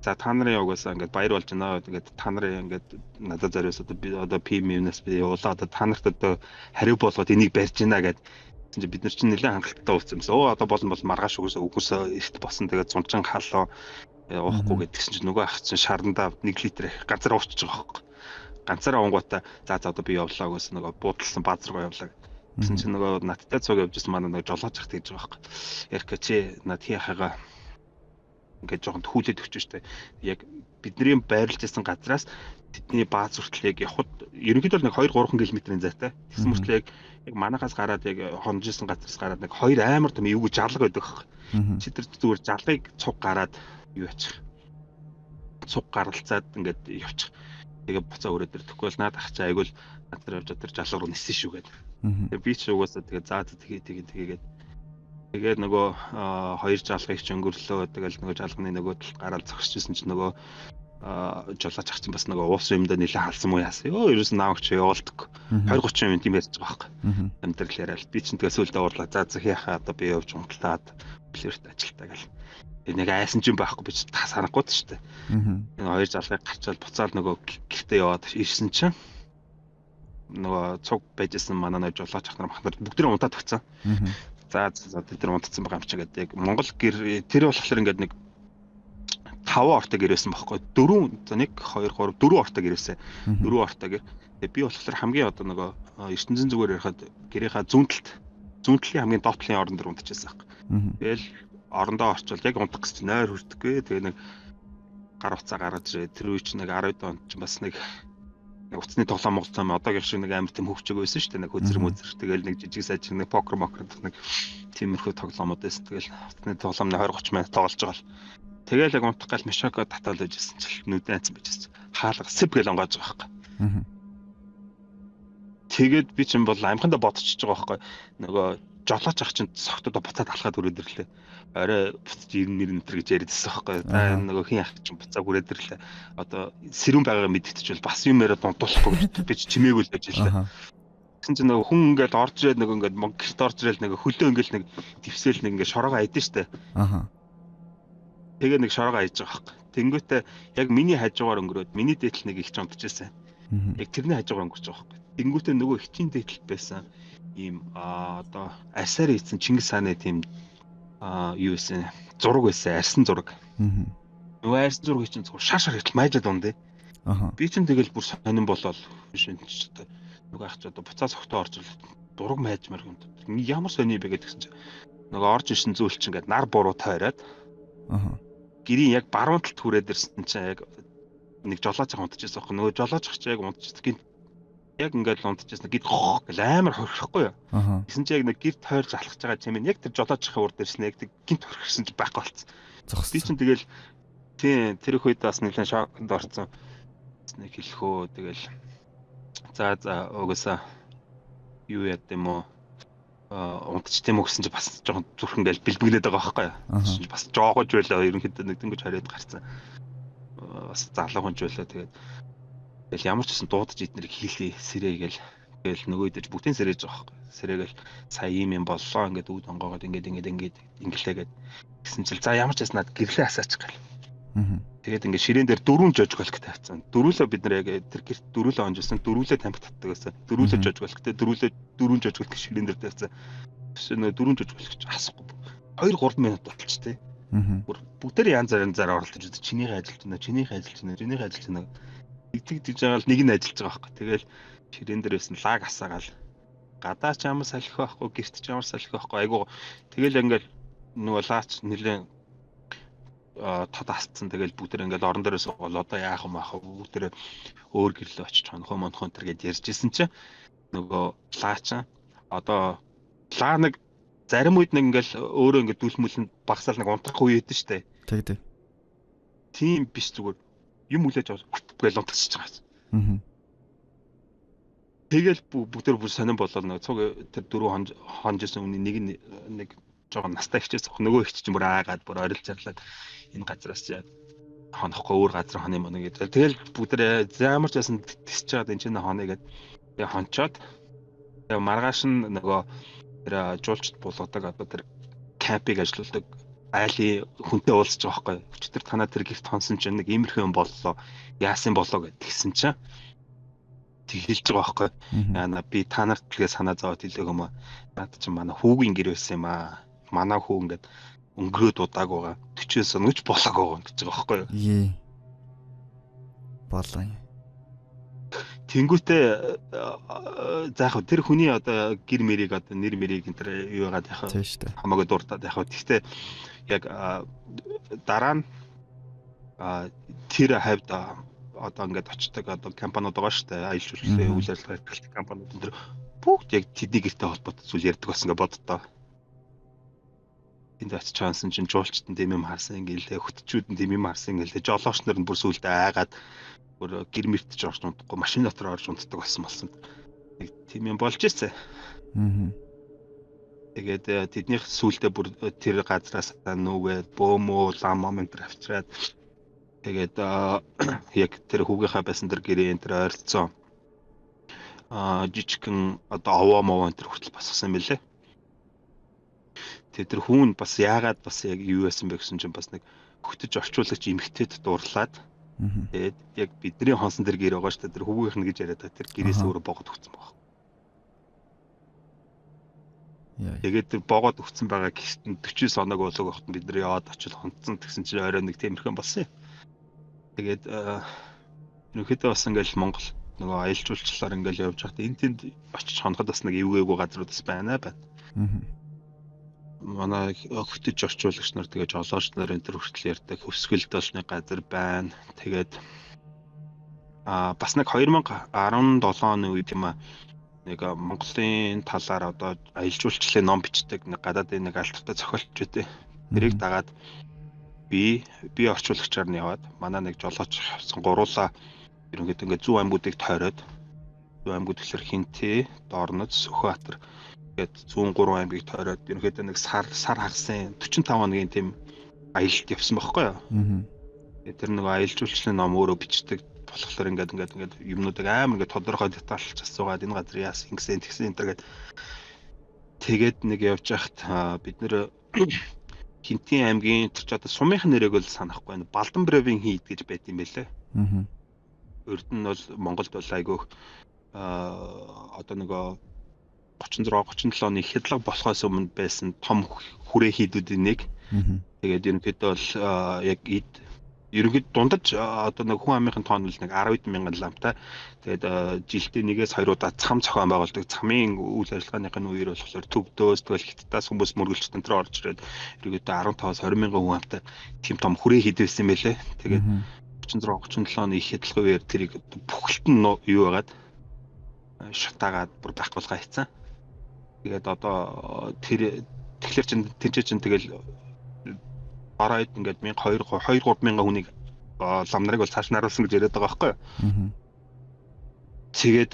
за та нарын угаасаа ингээд баяр болж байна. Тэгээд та нарын ингээд надад зориулсан одоо би одоо PM-наас би явуулаа одоо та нарт одоо хариу болгоод энийг барьж байна гэд. Бид нар чинь нэлээд хангалттай уулзсан юмсан. Оо одоо болон бол маргааш үгүйсээ эрт босон. Тэгээд зунжин халуу уухгүй гэдгсэн чинь нөгөө ах чинь шарандаа 1 литр ганцаараа уучиж байгаа байхгүй. Ганцаараа унгуудаа за одоо би явлаа гэсэн нөгөө буудалсан бааз руу явлаа. Гэсэн чинь нөгөө надтай цуг явж байсан манай нөгөө жолооч ах тэгж байгаа байхгүй. Ярка чи над хий ахыгаа ингээд жоохон тхүүлээд өгч штэ. Яг бидний байрлаж байсан газраас тэдний бааз хүртэл яг явхад ерөнхийдөө нэг 2 3 км-ийн зайтай. Тэгсэн мөртлөө яг манахаас гараад яг хонжсэн газраас гараад нэг хоёр амар том эвгүй жалга байдаг байхгүй. Чи тэр зүгээр жалгыг цуг гараад юу яачих. Цуг гаралцаад ингээд явчих. Тэгээ буцаа өрөөд ир. Тэгэхгүй бол наад ах чи айгуул над дээр явж тэр жалга руу ниссэн шүү гээд. Тэгээ би ч угаасаа тэгээ заа тэгээ тэгээ тэгээд тэгээд нөгөө хоёр жалгыг ч өнгөрлөө. Тэгэл нөгөө жалганы нөгөө талд гараад зогсчихсэн чинь нөгөө жолооч ах чинь бас нөгөө уусан юмдаа нэлээ халсан муу яасан. Йоо ерөөс наавч явуулдаг. 20 30 юм тийм ярьж байгаа байхгүй. Амьдрал яриад би чинь тэгээ сүлдээ уурлаа. За зөх яхаа одоо би явж унтлаад плэрт ажилтаа гэл. Тэгээ нэг айсан ч юм байхгүй би чи та санахгүй ч шүү дээ. Энэ хоёр жалгыг гарчаал буцаал нөгөө гэртээ яваад ирсэн чинь нөгөө цуг байжсэн манай нөгөө жолооч ах нар мах нар бүгд нэр унтаад өгсөн. За за тэд нар унтцсан байгаа юм чи гэдэг. Яг Монгол гэр тэр болохоор ингээд нэг 5 ортой гэр байсан байхгүй. 4 за 1 2 3 4 ортой гэр байсан. 4 ортой гэр. Тэгээ би болохоор хамгийн одоо нөгөө ертөнцийн зүгээр ярихад гэрийнхаа зүүн талд зүүн талын хамгийн доод талын орон дээр унтчихсан байхгүй. Тэгэл орондоо орчвол яг унтах гэж нойр хүртэхгүй. Тэгээ нэг гар утсаа гаргаж ирээ. Тэр үе чинь нэг 12 онд чинь бас нэг утасны тоглоом моглоом одоогийн шиг нэг амар тийм хөгжөг байсан шүү дээ. Нэг хөзөр мөзөр тэгэл нэг жижиг сажиг нэг покер мокер нэг тиймэрхүү тоглоомод байсан. Тэгэл утасны тоглоомны 20 30 минут тоглож байгаа л. Тэгэл яг унтах гал мишоко татаал байжсэн чил нүдэн айцсан байжсэн. Хаалга сэп гэл онгоож байгаа байхгүй. Тэгээд би чинь бол амхандаа бодчихж байгаа байхгүй. Нөгөө жолооч ах чинь согтод буцаад алхаад өрөөд ирлээ. Орой буцаж 90 нэр нэтэр гэж яриадсэн байхгүй. Та нөгөө хин ах чинь буцаа хүрээд ирлээ. Одоо сэрүүн байгаагаа мэдчихвэл бас юм яриад унтуулахгүй гэж би чимээгүй л байж илээ. Тэгсэн чинь нөгөө хүн ингээд орж ирээд нөгөө ингээд гэрт орж ирээл нөгөө хөлөө ингээд нэг твсэл нэг ингээд шороогоо айдэн штэ. Аха. Тэгээ нэг шороогоо айж байгаа байхгүй. Тэнгүүтээ яг миний хажуугаар өнгөрөөд миний дээдл нэг их ч унтчихсан. Яг тэрний хажуугаар өнгөрч байгаа байхгүй. Тэнгүүтээ нөгөө ихчийн дээдлд байсан ийм одоо арсаар хийсэн Чингис хааны тийм юу байсан зураг байсан, арсан зураг. Нөгөө арсан зургийг чинь зүгээр шар шар хэтэл майжаад ундээ. Би чинь тэгэл бүр сонирн болол биш энэ ч одоо нөгөө ах чи одоо буцаа согтоо орж ирэл зураг майжмаар юм. Ямар сони бэ гэдгсэн чинь нөгөө орж ирсэн зүйл чинь ингээд нар буруу тойроод гэрийн яг баруун талд хүрээд ирсэн чинь яг нэг жолооч ах унтчихсан байхгүй. Нөгөө жолооч ах чи яг унтчихсан. Гинт яг ингээд унтчихсан. Гинт гэл амар хорхихгүй юу. Тэгсэн чи яг нэг гэр тойрж алхаж байгаа чимээ яг тэр жолооч ахын урд ирсэн яг гинт хорхирсан чи байхгүй болцсон. Би чинь тэгэл тийм тэр их үед бас нэлээд шоконд орсон. Нэг хэлэх үү тэгэл за за угаасаа юу яд юм уу унтч тийм үү гэсэн чи бас жоохон зүрх ингээл бэлбэглээд байгаа байхгүй юу. Бас жоогож байлаа ерөнхийдөө нэг дөнгөж хараад гарцсан. Бас залуу хүнч байлаа тэгээд тэгэл ямар ч гэсэн дуудаж эднэрийг хийлээ сэрээ гээл тэгэл нөгөө идэж бүгдийн сэрэж байгаа байхгүй. Сэрээгээл сая ийм юм боллоо ингээд үүд онгоогоод ингээд ингээд ингээд ингэлээ гэд гэсэн чил за ямар ч гэсэн над гэрлээ асаачих гэл. Тэгээд ингээд ширээн дээр 4 жожголк тавьсан. Дөрвөлөө бид нар яг тэр гэрт дөрвөлөө онжсэн, дөрвөлөө тамхи татдаг байсан. Дөрвөлөө жожголктэй, дөрвөлөө 4 жожголк ширээн дээр тавьсан. Тэгсэн нөгөө 4 жожголк ч асахгүй. 2-3 минут болчих тээ. Бүр бүгдээр янз янзаар оролдож үздэг. Чинийхээ ажиллаж байна, чинийхээ ажиллаж байна, чинийхээ ажиллаж байна. Тэг тэгж байгаа л нэг нь ажиллаж байгаа байхгүй. Тэгэл ширээн дээр байсан лаг асаагаал гадаа ч ямар салхи байхгүй, гэрт ч ямар салхи байхгүй. Айгуу тэгэл ингээд нөгөө лаач нэлээд тод асцсан. Тэгэл бүгд ингээл орон дээрээс гол одоо яах юм аах бүгд өөр гэрлөө очиж хонхоо монхон төр гэд ярьжсэн чинь нөгөө лаачан одоо лаа нэг зарим үед нэг ингээл өөрөө ингээд дүлмүлэн багсаал нэг унтах үе өгдөн штэ. Тэг. Тийм биш зүгээр юм үлээж авах гээл унтчихж байгаа. Аа. Тэгэл бүгд бүр сонирн болоод нөгөө цуг тэр дөрөв хонжсэн хүний нэг нэг жоохон настай хичээс нөгөө их чинь бүр аагаад бүр орилж зарлаад энэ газараас хонохгүй өөр газар хоно юм уу гэж. Тэгэл бүгд ямар ч байсан тисч чаад энэ чинь хоно гэд тэгээ хончоод тэгээ маргааш нь нөгөө тэр жуулчд буулгадаг одоо тэр кампыг ажилладаг айлын хүнтэй уулзж байгаа байхгүй. Өчтөр танаа тэр гэрт хонсон чинь нэг иймэрхүү юм боллоо. Яасан болоо гэд тэгсэн чинь тэг хэлж байгаа байхгүй. Яна би та нарт тэгээ санаа зовоод хэлээг юм аа. Наад чинь манай хүүгийн гэр байсан юм аа. Манай хүү ингээд өнгөрөөд удааг байгаа. 40-өөс өнгөж болоог байгаа гэж байгаа байхгүй юу? Ее. Болоо. Тэнгүүтээ за яг тэр хүний одоо гэр мэрийг одоо нэр мэрийг энэ төр юу яагаад яг хамаагүй дуртаад яг. Гэхдээ яг дараа нь тэр хавьд одоо ингээд очдог одоо компаниуд байгаа шүү дээ. Аялал жуулчлалын үйл ажиллагаа эрхэлдэг компаниуд энэ төр бүгд яг тэдний гэртэй холбоотой зүйл ярьдаг болсон гэж боддоо. Энд очиж хонсон чинь жуулчд нь тийм юм харсан ингээл хөтчүүд нь тийм юм харсан ингээл жолооч нар нь бүр сүулдэ айгаад бүр гэр мэртж орж унтахгүй машин дотор орж унтдаг болсон. Нэг тийм юм болж ирсэн. Аа. Тэгээд тэднийх сүулдэ бүр тэр газраас нүгээд бөөмөө лам ам энэ төр авчираад тэгээд яг тэр хүүгийнхаа байсан тэр гэрээ энэ төр ойролцоо жижигхэн одоо овоо мовоо энэ төр хүртэл босгосон юм билээ. Тэгээд тэр хүүн бас яагаад бас яг юу байсан бэ гэсэн чинь бас нэг хөтөж орчуулагч эмэгтэйд дурлаад тэгээд яг бидний хонсон тэр гэр байгаа шүү дээ. Тэр хүүгийнх нь гэж яриад байгаа. Тэр гэрээс өөрөө богод өгсөн баг. Тэгээд тэр богод өгсөн байгаа гэрт нь 49 оног болоог багт бид нар яваад очил хонцсон тэгсэн чинь орой нэг тиймэрхэн болсон юм. Тэгээд ерөнхийдөө бас ингээл Монгол нөгөө аялал жуулчлалаар ингээл явж байхдаа энэ тэнд очиж хоноход бас нэг эвгээгүй газрууд бас байна байна. Манай хөтөж орчуулагч нар тэгээ жолооч нар энэ төр хүртэл ярьдаг хөвсгөлд болсны газар байна. Тэгээд бас нэг 2017 оны үед юм нэг Монголын талаар одоо аялал жуулчлалын ном бичдэг нэг гадаадын нэг алдартай зохиолч байдаг. Тэрийг дагаад би орчуулагчаар нь яваад манай нэг жолооч авсан гуруулаа ерөнхийдөө ингээд зүүн аймагуудыг тойроод зүүн аймагуд гэхэлэр Хинтээ, Дорнод, Сүхбаатар гээд зүүн 3 аймгийг тойроод ерөнхийдөө нэг сар хагасын 45 хоногийн тийм аялалд явсан байхгүй юу? Тэр нэг аялал жуулчлалын ном өөрөө бичдэг болохоор ингээд юмнуудыг амар ингээд тодорхой детальч асуугаад энэ газар яасан ингэсэн тэгсэн энэ төр гээд тэгээд нэг явж байхад бид нэр Хинтийн аймгийн тэр ч одоо сумынх нэрийг бол санахгүй байна. Балданбревийн хийд гэж байт юм байлээ. Урд нь бол Монголд бол айгүйх одоо нөгөө 36 37 оны хядлага болохоос өмнө байсан том хүрээ хийдүүдийн нэг. Тэгээд ерөнхийдөө бол яг эд ерөнхийд дундаж одоо нэг хүн амынхын тоон бол нэг 10 мянган ламтай. Тэгээд жилдээ 1-2 удаа цам зохион байгуулдаг. Цамын үйл ажиллагааных нь үеэр болохоор төвдөөс тэгэл хятадаас хүмүүс мөргөлчтөн тэр орж ирээд ерөнхийдөө 15-20 мянган хүн амтай тийм том хүрээ хийдвэсэн юм байлээ. Тэгээд 36 37 оны их хядлагын үеэр тэрийг бүхэлд нь юу байгаад шатаагаад бүр байхгүй болгоо хийцэн. Тэгээд одоо тэр тэгэхээр чин тэнцээ чин тэгэл оройд ингээд 1000 2 3 мянган хүнийг лам нарыг бол цааш наруулсан гэж яриад байгаа байхгүй юу. Тэгээд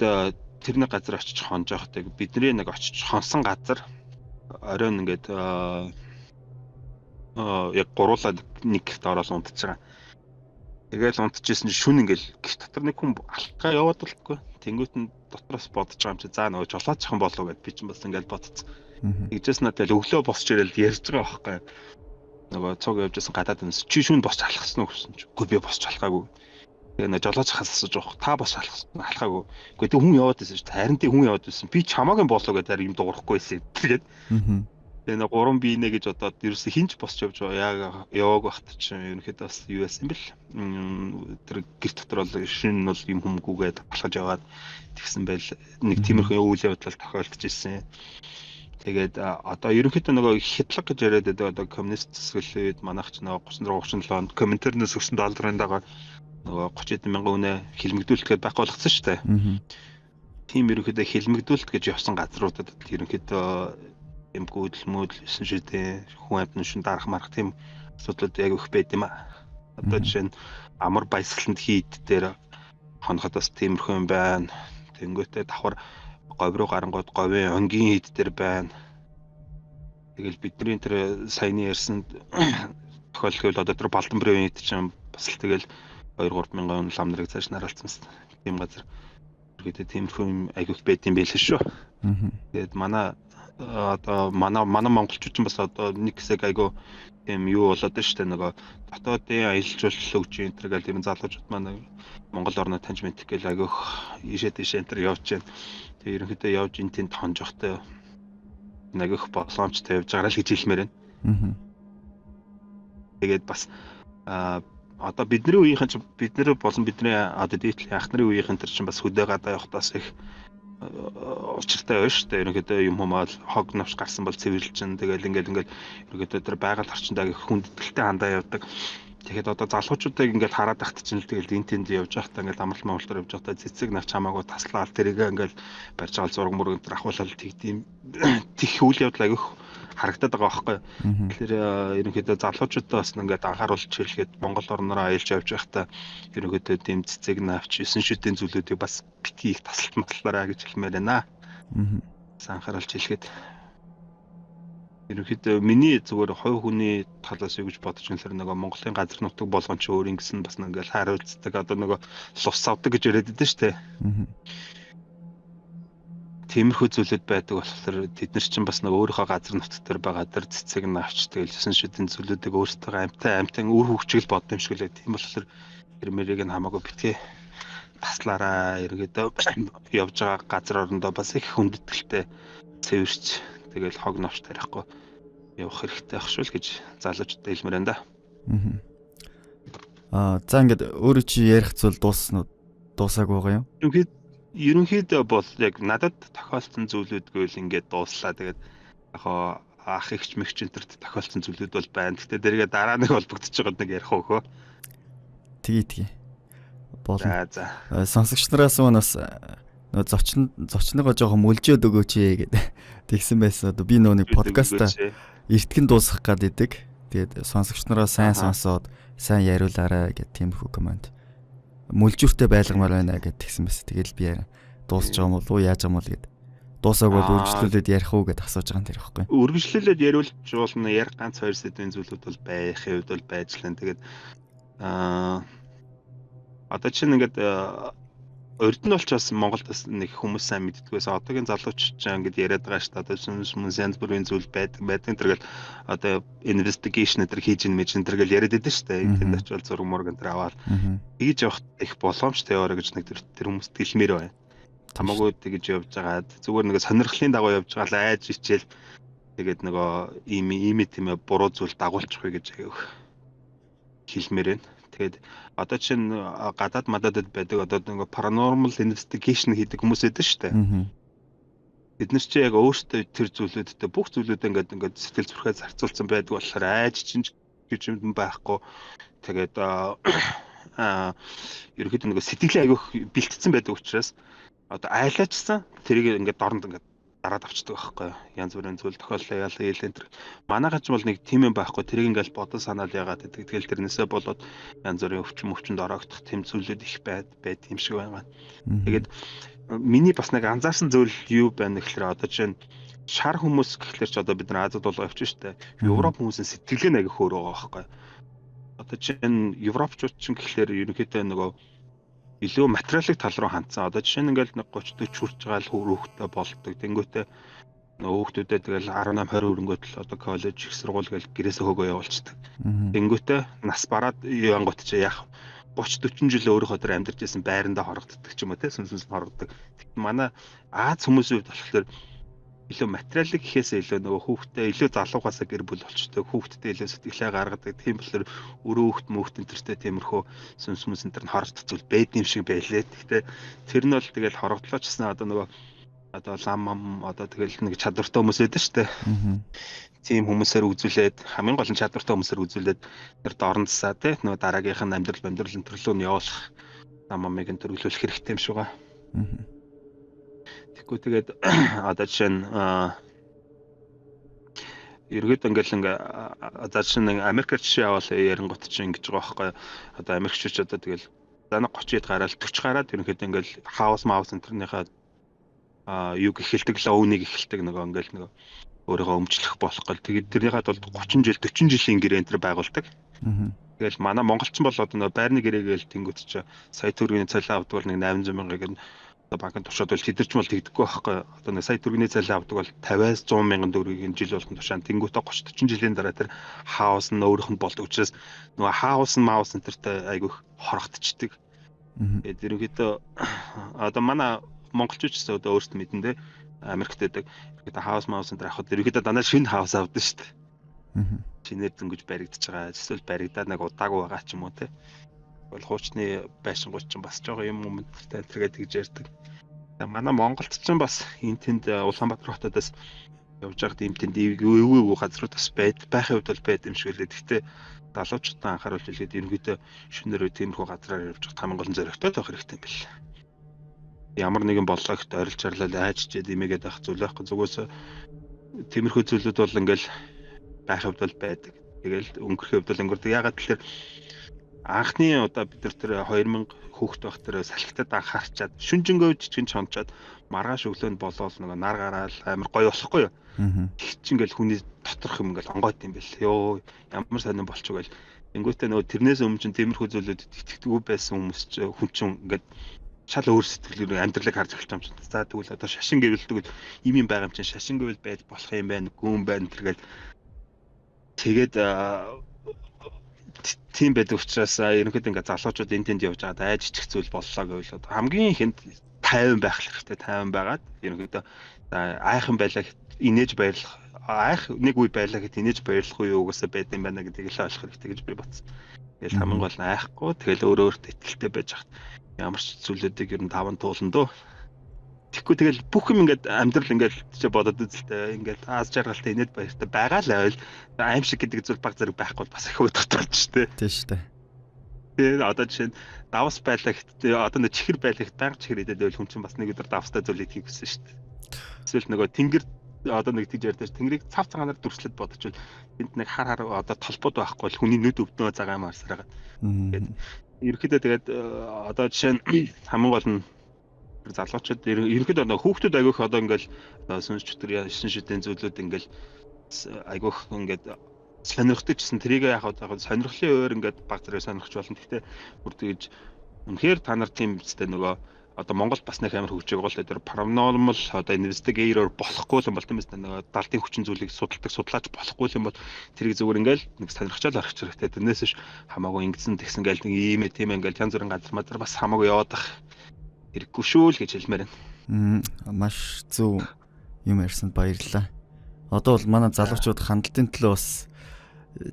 тэр нэг газар очиж хонж явахтыг бидний нэг очиж хонсон газар оройн ингээд яг гуруулаад нэг гэрт ороод унтж байгаа. Тэгэл унтчихсэн чинь шүн ингээл гэрт дотор нэг хүн алхаа яваад болтгүй. Тэнгүүт нь дотроос бодож байгаа юм чи за нөгөө жолоочхон болов гэд би чинь бас ингээл бодцсон. Тэгжээс надад өглөө босч ирэл ярьж байгаа байхгүй юу. Нөгөө цуг явж байсан гадаад юмс чи шүн босч алхсан уу гэсэн чи. Үгүй би босч алхаагүй. Тэгээ нэг жолооч хас асууж байгаа. Та босч алхсан алхаагүй. Үгүй тэг хүн яваад байсан шүү. Харин тэг хүн яваад байсан. Би чамаагийн болоо гэдэг юм дуурахгүй байсан. Тэгээд тэгээ нэг гурван бийнэ гэж бодоод ерөөсө хинч босч явж байгаа. Яг явааг багт чинь ерөнхийдөө бас юу байсан юм бэл. Тэр гэр дотор бол шин бол юм хүмүүгүйгээд алхаж яваад тэгсэн байл. Нэг тиймэрхүү үйл явдал тохиолдож ирсэн. Тэгээд одоо ерөнхийдөө нөгөө хядлага гэж яриад байдаг одоо коммунист засаглалын үед манайх ч нөгөө 36 37 онд коминтернээс өгсөн долларын дагаа нөгөө 30 хэдэн мянган үнэ хилмигдүүлэлт гэдээ байхгүй болгоцсон шүү дээ. Тийм ерөнхийдөө хилмигдүүлэлт гэж явсан газруудад ерөнхийдөө юм гүйдэл мөдөл 9 шидэ хүн амьтан шин дарах марах тийм асуудлууд яг их байд юм а. Одоо жишээ нь амар баясгаланд хийд дээр хоноход бас тиймэрхүү юм байна. Тэнгүүтээ давхар говь руу гарангууд говийн онгийн хийд дээр байна. Тэгэл бидний тэр саяны ярьсан тохиолдол одоо тэр Балданбрын хийд чинь бас л тэгэл 2 3 мянган лам нарыг цааш нараалцсан тийм газар. Ерөөдөө тиймэрхүү юм айгүйх байд юм байл шүү. Тэгээд манай одоо манай монголчууд ч бас одоо нэг хэсэг айгүй тийм юу болоод байна шүү дээ, нөгөө дотоодын аялал жуулчлал өгч энэ төр гэл ер нь залуучууд маань Монгол орноо таньж мэдэх гээл айгүйх ийшээ тийшээ энэ төр явж байна. Тэгээ ерөнхийдөө явж энэ тэнд хонжохтой айгүйх боломжтой явж байгаа л гэж хэлмээр байна. Тэгээд бас одоо бидний үеийнхэн чинь бид нар болон бидний одоо дээдлийн ах нарын үеийнхэн тэр чинь бас хөдөө гадаа явахдаас их учиртай байна шүү дээ. Ерөнхийдөө юм хумаал хог навч гарсан бол цэвэрлж чинь тэгэл ингээл ерөнхийдөө тэр байгаль орчиндөө их хүндэтгэлтэй хандаа явдаг. Тэгэхэд одоо залуучуудыг ингээл хараад тахт чинь л тэгэл энэ тэнд явж байхдаа ингээл амралт монголоор явж байхдаа цэцэг навч хамаагүй таслаал тэрийг ингээл барьж байгаа зураг мөрөг энэ төр ахуулаад тэгдэм тех үйл явдал агих харагдаад байгаа байхгүй. Тэгэхээр ерөнхийдөө залуучуудаа бас ингээд анхааруулж хэлэхэд Монгол орнороо аялж явж байхдаа ерөнхийдөө дэм цэцэг навч 9 шүдийн зүйлүүдийг бас битгий их тасалт маслаарай гэж хэлмээр байна. Бас анхааруулж хэлэхэд ерөнхийдөө миний зүгээр хувь хүний талаас юу гэж бодож байна гэхээр нөгөө Монголын газар нутаг болгон ч өөр ингэсэн бас ингээл хариуцдаг одоо нөгөө лус авдаг гэж яриад байдаг шүү дээ. Тиймэрхүү зүйлүүд байдаг болохоор тэд нар чинь бас нөгөө өөрийнхөө газар нутаг дээр байгаа тэр цэцэг навч тэгэл 9 шүдэн зүйлүүдийг өөрсдөө амтай үр хөвгчгөл бодсон юм шиг лээ. Тийм болохоор тэр мэрийг нь хамаагүй битгий таслаараа ерөөдөө явж байгаа газар орондоо бас их хүндэтгэлтэй цэвэрч тэгэл хог навч тарихгүй явах хэрэгтэй ах шүү л гэж залуучуудад хэлмээр байна да. За ингээд өөрөө чи ярих зүйл дууссан уу? Дуусаагүй байгаа юм? Ерөнхийдөө бол яг надад тохиолдсон зүйлүүдгүй л ингээд дууслаа. Тэгээд яг ах ихч мэгч энтерт тохиолдсон зүйлүүд бол байна. Гэтэ дэргээ дараа нэг холбогдож байгаад нэг ярих өөхөө. Тгий. Болно. За. Сонсогч нараас маань бас нөгөө зочныгоо жоохон мүлжээд өгөөч гээд тэгсэн байсан. Одоо би нөгөө нэг подкаста эртгэн дуусгах гад идэг. Тэгээд сонсогч нараа сайн сонсоод сайн яриулаарай гэд тиймэрхүү коммент. Мүлжүүртэй байлгамаар байна гэд тэгсэн байсан. Тэгэл би яриа дуусч байгаа юм уу яаж байгаа юм бол гэд. Дуусаагүй бол үргэлжлүүлээд ярих уу гэд асууж байгаа юм тэр ихгүй. Үргэлжлүүлээд яриулж болно. Ярих ганц хоёр сэдвийн зүйлүүд бол байх хувьд бол байж лэн. Тэгээд одоо чинь ингээд урд нь болчоос Монголд бас нэг хүмүүс сайн мэддэггүйс одоогийн залуучууд ч ингээд яриад байгаа шүү дээ. Одоо хүмүүс янз бүрийн зүйл байдаг тэргээл одоо investigation энэ хийж ин мэж энэ тэргээл яриад байдаг шүү дээ. Тэнд очивол зураг мураг энэ аваад тэгж явах их боломжтой яваарай гэж нэг тэр хүмүүст хэлмээр байна. Хамаагүй тэгж явж байгаад зүгээр нэг сонирхлын дагуу явж байгаа л айж ичээл тэгээд нөгөө ийм тийм буруу зүйл дагуулчихгүй гэж хэлмээр байна. Тэгээд одоо чинь гадаад мадаадад байдаг одоо нэг paranormal investigation хийдэг хүмүүс байдаг шүү дээ. Бид нар чи яг өөрсдөө тэр зүйлүүдтэй бүх зүйлүүдээ ингээд сэтгэл зүрхээ зарцуулсан байдаг болохоор айж чинь гэж юм байхгүй. Тэгээд ерөнхийдөө нэг сэтгэлээ айгүйх бэлтгэсэн байдаг учраас одоо айлаачсан тэрийг ингээд дорнд ингээд дараад авчдаг байхгүй. Янз бүрийн зүйл тохиоллоо яалаа ил энэ төр. Манайхаа ч бол нэг тийм юм байхгүй. Тэрийг ингээл бодон санаал яагаад гэдэг. Тэгэл тэрнээсээ болоод янз бүрийн өвчин ороогдох тийм зүйлүүд их байд юм шиг байгаа. Тэгээд миний бас нэг анзаарсан зүйл юу байна гэхээр одоо жишээ нь шар хүмүүс гэхлээр ч одоо бид нар Азад болоо явчих штэ. Европ хүмүүсийн сэтгэлгээ нэг их өөр байгаа байхгүй. Одоо жишээ нь европчууд ч гэхлээр ерөнхийдөө нөгөө илүү материалын тал руу хандсан. Одоо жишээ нь ингээл 30 40 хүрч байгаа л хүүхдтэй болдог. Тэнгүүтээ Нөгөө хүүхдүүдэд тэгэл 18 20 өрөнгөт л одоо коллеж их сургууль гэл гэрээсээ хөөгөө явуулцдаг. Тэнгүүтээ нас бараад янгот чи яах 30 40 жил өөрийнхөө тэр амьдарч исэн байрандаа хорогддог ч юм уу те сүнс сүнс хорогддог. Тэгт манай Аз хүмүүсийн хувьд болохоор илүү материалын гэхээсээ илүү нөгөө хүүхдтэй илүү залуугаасаа гэр бүл болчдөг, хүүхдтэй илүү сэтгэлээ гаргадаг. Тийм болохоор өрөө хүүхд мөхт энтертэй тиймэрхүү сүнс сүнс энэ төр нь хорогдох зүйл байд юм шиг байлээ. Гэхдээ тэр нь бол тэгэл хорогдлоо ч гэсэн одоо нөгөө одоо лам ам одоо тэгэл нэг чадвартай хүмүүс байдаг шүү дээ. Тийм хүмүүсээр үзүүлээд хамгийн гол нь чадвартай хүмүүсээр үзүүлээд тэр дорн засаа тий нөгөө дараагийнх нь амьдрал энэ төрлөө нь явуулах лам амыг нь төрөлүүлэх хэрэгтэй юм шиг байгаа. Тэгэхгүй тэгээд одоо жишээ нь ерөөд ингээл ингээ за жишээ нь Америкээр жишээ авал ярингот чинь ингэж байгаа байхгүй. Одоо Америкчууд одоо тэгэл за нэг 30 хэд гараал 40 гараад ерөнхийдөө ингээл хаус маус энэ тэрнийхээ юг эхэлдэг лоунийг эхэлдэг нөгөө ингээл нөгөө өөрийгөө өмчлөх болох гол. Тэгээд тэрнийхээ тулд 30 жил 40 жилийн гэрээ энэ төр байгуулдаг. Тэгэл манай монголчин бол одоо нөгөө байрны гэрээгээл тэнгүүт чи сая төгрөгийн цалин авдаг бол нэг 800 мянгаыг нь одоо банкнд туршаад бол тэд нар ч бол тэгдэхгүй байхгүй. Одоо нэг сая төгрөгийн цалин авдаг бол 50-аас 100 мянган төгрөгийн жил болгон тушаан тэнгүүтээ 30 40 жилийн дараа тэр хаус нь өөрийнх нь болдог учраас нөгөө хаус нь маус энэ тэртэй айгүйх хорогдчихдаг. Тэгээд ерөнхийдөө одоо манай монголчууд ч гэсэн одоо өөрсдөө мэдэн дээ Америкт байдаг. Ерөнхийдөө хаус маус энэ төр авахд ерөнхийдөө дандаа шинэ хаус авдаг шүү дээ. Шинээр дөнгөж баригдаж байгаа. Эсвэл баригдаад нэг удаагүй байгаа ч юм уу те. Бол хуучны байшингууд ч бас жоо юм өмнөдтэй тэргээ тэгж ярьдаг. Манай Монголд ч бас энэ тэнд Улаанбаатар хотодоос явж байхад ийм тэнд эвгүй газрууд бас байхын хувьд бол байд юм шиг лээ. Гэхдээ залуучуудаа анхааруулж хэлгээд ерөнхийдөө шөнөөрөө тиймэрхүү газраар явж байхад хамгийн гол нь зоригтой байх хэрэгтэй юм байна. Ямар нэгэн боллоо гэхэд орилж чарлал айжчээд имээгээд байх зүйл байхгүй. Зүгээс тиймэрхүү зүйлүүд бол ингээл байх хувьд бол байдаг. Тэгэл өнгөрөх хувьд бол өнгөрдөг. Ягаад гэвэл анхны удаа бид нар тэр 2000 хүүхэд байх тэр салхитад анхаарчаад шүнжэнгөө жижигэн чончоод маргааш өглөөнд болоол нөгөө нар гараал амар гоё болохгүй юу. Тэг чи ингээл хүний доторх юм ингээл онгойт юм бэл. Йоо ямар сонирн болчих гээл. Тэнгүүтээ нөгөө тэрнээс өмнө чинь тиймэрхүү зүйлүүд итгэдэггүй байсан хүмүүс чи хүн чинь ингээд шал өөр сэтгэлээр амьдралыг харж эхэлж байгаа юм чинь. За тэгвэл одоо шашин гэвэл тэгвэл ийм юм байгаа юм чинь шашин гэвэл байж болох юм байна, гүн байна тэргээл тэгээд тийм байдаг учраас ерөнхийдөө ингээд залуучууд энэ тэнд явж байгаад айж ичих зүйл боллоо гэвэл одоо хамгийн ихэнд 50 байх хэрэгтэй. 50 байгаад ерөнхийдөө айхан байлаа инээж баярлах айх нэг үе байлаа гэхэд инээж баярлах уу угаасаа байд юм байна гэдгийг л ойлгох хэрэгтэй гэж би бодсон. Тэгэл хамгийн гол нь айхгүй тэгэл өөрөө өөртөө итгэлтэй байж хат ямар ч зүйлүүдийг ер нь таван туулна дөө. Тэгэхгүй тэгэл бүх юм ингээд амьдрал ингээд чи бодод үзэлтэй ингээд аз жаргалтай инээд баяртай байгаа л байвал аимшиг гэдэг зүйл баг зэрэг байхгүй бол бас их удахгүй шүү дээ. Тийм шүү дээ. Тэгээ одоо жишээ нь давс байлаа гэхэд одоо нэг чихэр байлаа гэхэд байнга чихэр идээд байвал хүн чинь бас нэг өдөр давстай зүйл идэхийг хүсэн шүү дээ. Эсвэл нөгөө тэнгэр одоо нэг тэгж ярьдаж тэнгэрийг цав цагаанаар дүрслээд бодчихвол тэнд нэг хар хар одоо толбод байхгүй бол хүний нүд өвднөө цагаан марсараад. Тэгээд ерөнхийдөө тэгээд одоо жишээ нь хамгийн гол нь залуучууд ерөнхийдөө одоо хүүхдүүд айгүйх одоо ингээл сүнс чөтгөр шин шидийн зүйлүүд ингээл айгүйх ингээд сонирхдаг гэсэн тэрийг яг одоо сонирхлын өөр ингээд баг зэрэг сонирхч болно. Гэхдээ бүр тэгж үнэхээр та нар тийм үстэй нөгөө одоо Монгол бас нэг амар хөгжиж байгаа л тэр paranormal одоо investigator болохгүй юм бол тийм үстэй нөгөө далдын хүчин зүйлийг судалдаг судлаач болохгүй юм бол тэрийг зүгээр ингээл нэг сонирхчаал орчих хэрэгтэй. Тэрнээс биш хамаагүй ингэсэн тэгсэн гээл нэг ийм ээ тийм ингээл янз бүрийн газар мазар бас хамаагүй яваад ах хэрэггүй шүү л гэж хэлмээр байна. Маш зөв юм ярьсанд баярлалаа. Одоо бол манай залуучууд хандлтын төлөө бас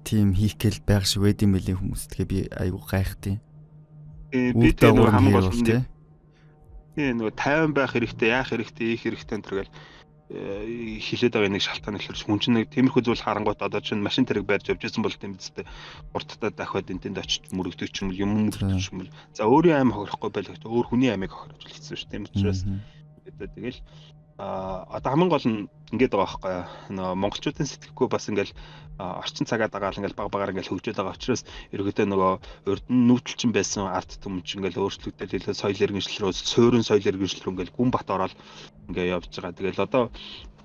тийм хийх гээл байх шиг байд юм билээ хүмүүс. Тэгээ би айгу гайхтیں۔ Би тэгээ нөгөө хамгийн гол нь тийм нөгөө 50 байх хэрэгтэй, яах хэрэгтэй, ийх хэрэгтэй энэ төр гээл хилээд байгаа нэг шалтгаан гэхэлэр хүн чинь нэг тиймэрхүү зүйл харангуут одоо чинь машин тэрэг барьж явж исэн бол тийм үстэй урттаа дахиад энэ тэнд очиж мөрөгдөг ч юм уу юм мөрөгдөг ч юм уу за өөрийн аим хохирохгүй байлаа гэхдээ өөр хүний амийг хохирож хэцүү шүү тийм учраас тэгэл одоо хамгийн гол нь ингээд байгаа байхгүй нөө монголчуудын сэтгэхгүй бас ингээл орчин цагаа дагаал ингээл баг багаар ингээл хөгжөөд байгаа учраас ерөөдөө нөгөө урд нь нүүдэлчин байсан ард түмэн чинь ингээл өөрчлөгдөөл илүү соёл иргэншил рүү суурин соёл иргэншил рүү ингээл гүн бат ороод ингээ явж байгаа. Тэгэл одоо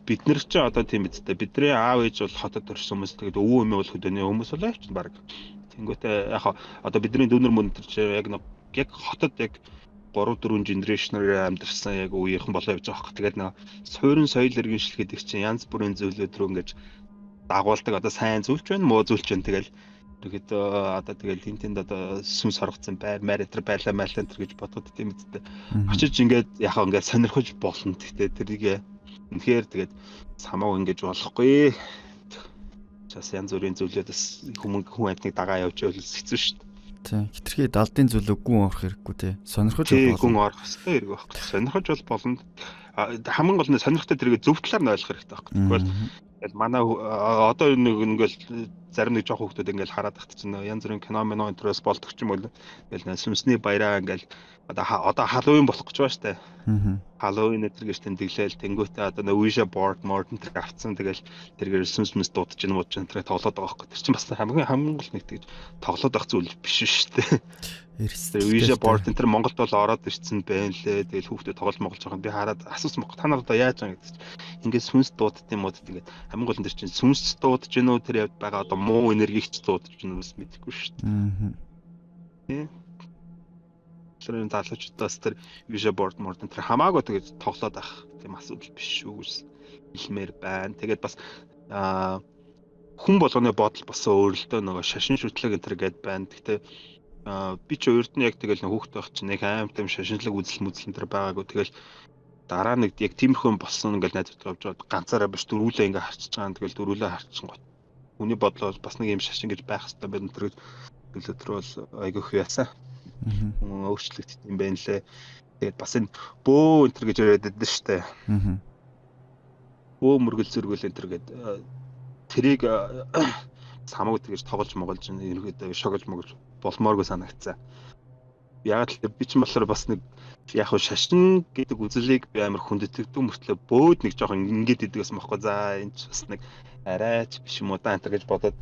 бид нар ч одоо тийм үстэй бидний аав ээж бол хотод төрсэн хүмүүс тэгээд өвөө эмээ бол хөдөөний хүмүүс болоо явчихна баг. Тэнгүүтээ яг одоо бидний дүүнер мөн тэр чинь яг яг хотод яг 3 4 генерашнээр амьдарсан яг үеийнхэн болоо явж байгаа хэрэг. Тэгээд нөгөө суурин соёл иргэншил гэдэг чинь янз бүрийн зүйлүүд рүү ингэж дагуулдаг. Одоо сайн зүйлч байна, муу зүйлч байна. Тэгэл ерөөдөө одоо тэгэл тэн тэнд одоо сүнс оргоцсон байр, маар энэ байлаа майлаа энэ гэж бодоход тийм үстэй. Очиж ингээд яхаа ингээд сонирхож болно. Гэхдээ тэрийг үнэхээр тэгээд самаагүй ингэж болохгүй. Бас янз бүрийн зүйлүүд бас хүмүүс хүн амьтныг дагаа явж байвал хэцүү шүү дээ. Тийм. Хитрхи далдын зүйлөө гүн орох хэрэггүй те. Сонирхож болно. Гүн орох хэрэгтэй хэрэг байхгүй. Сонирхож бол болно. Хамгийн гол нь сонирхтой тэрийг зөв талаар нь ойлгох хэрэгтэй байхгүй. Тэгвэл манай одоо нэг ингээл зарим нэг жоох хүмүүс ингээл хараад тахт чинь янз бүрийн кино мино энтерээс болдог ч юм уу. Ингээл сүнсний баяраа ингээл одоо Халлоуин болох гэж байна штэ. Халлоуин энэ гэж тэмдэглээл тэнгуүтээ одоо нэг Ouija board мод энэ төр авцсан тэгэл тэргээр сүнс мэс дуудаж ин мууд энэ төр тоглоод байгаа байхгүй. Тэр чинь бас хамгийн гол нэг тэгж тоглоод байх зүйл биш шүү дээ. Тэр Ouija board энэ төр Монголд бол ороод ирсэн байна лээ. Тэгэл хүүхдүүд тоглож моголж байгаа. Би хараад асуусан байхгүй. Та нар одоо яаж байгаа гэдэг чинь ингээд сүнс дуудд юм уу гэдэг. Хамгийн гол нь тэр чинь сүнс дуудаж гинүү тэр явд байгаа одоо муу энергиг ч дуудаж гинүү бас мэдэхгүй шүү дээ. Тийм. Тэр залуучуудаас тэр Ouija board мод тэр хамаагүй тэгэж тоглоод байх тийм асуудал биш шүү гэж хэлмээр байна. Тэгээд бас хүн болгоны бодол бас өөр л дөө нөгөө шашин шүтлэг энэ төр гэд байна. Гэхдээ би ч урд нь яг тэгэл хүүхэд байх чинь нэг аим тийм шашинлаг үзэл мүзэл энэ төр байгаагүй. Тэгэл дараа нэг яг тиймэрхүү болсон ингээл найзуудтай явж байгаад ганцаараа биш дөрвүүлээ ингээ харчиж байгаа. Тэгэл дөрвүүлээ харчихсан гот. Хүний бодлоо бас нэг юм шашин гэж байх хэрэгтэй байна тэр гэж өдөр бол айгүйх яасан. Өөрчлөгдсөн юм байна лээ. Тэгээд бас энэ бөө энэ төр гэж яриад байдаг шүү дээ. Бөө мөргөл зөргөл энэ төр гээд тэрийг самаагүй тэгэж тоглож моголж ерөнхийдөө шоглож моголж болмооргүй санагдсан. Яг л би ч болохоор бас нэг яг хуу шашин гэдэг үзлийг би амар хүндэтгэдэг мөртлөө бөөд нэг жоохон ингэж идэг гэсэн бохоо. За энэ ч бас нэг арайч биш юм уу да энэ гэж бодоод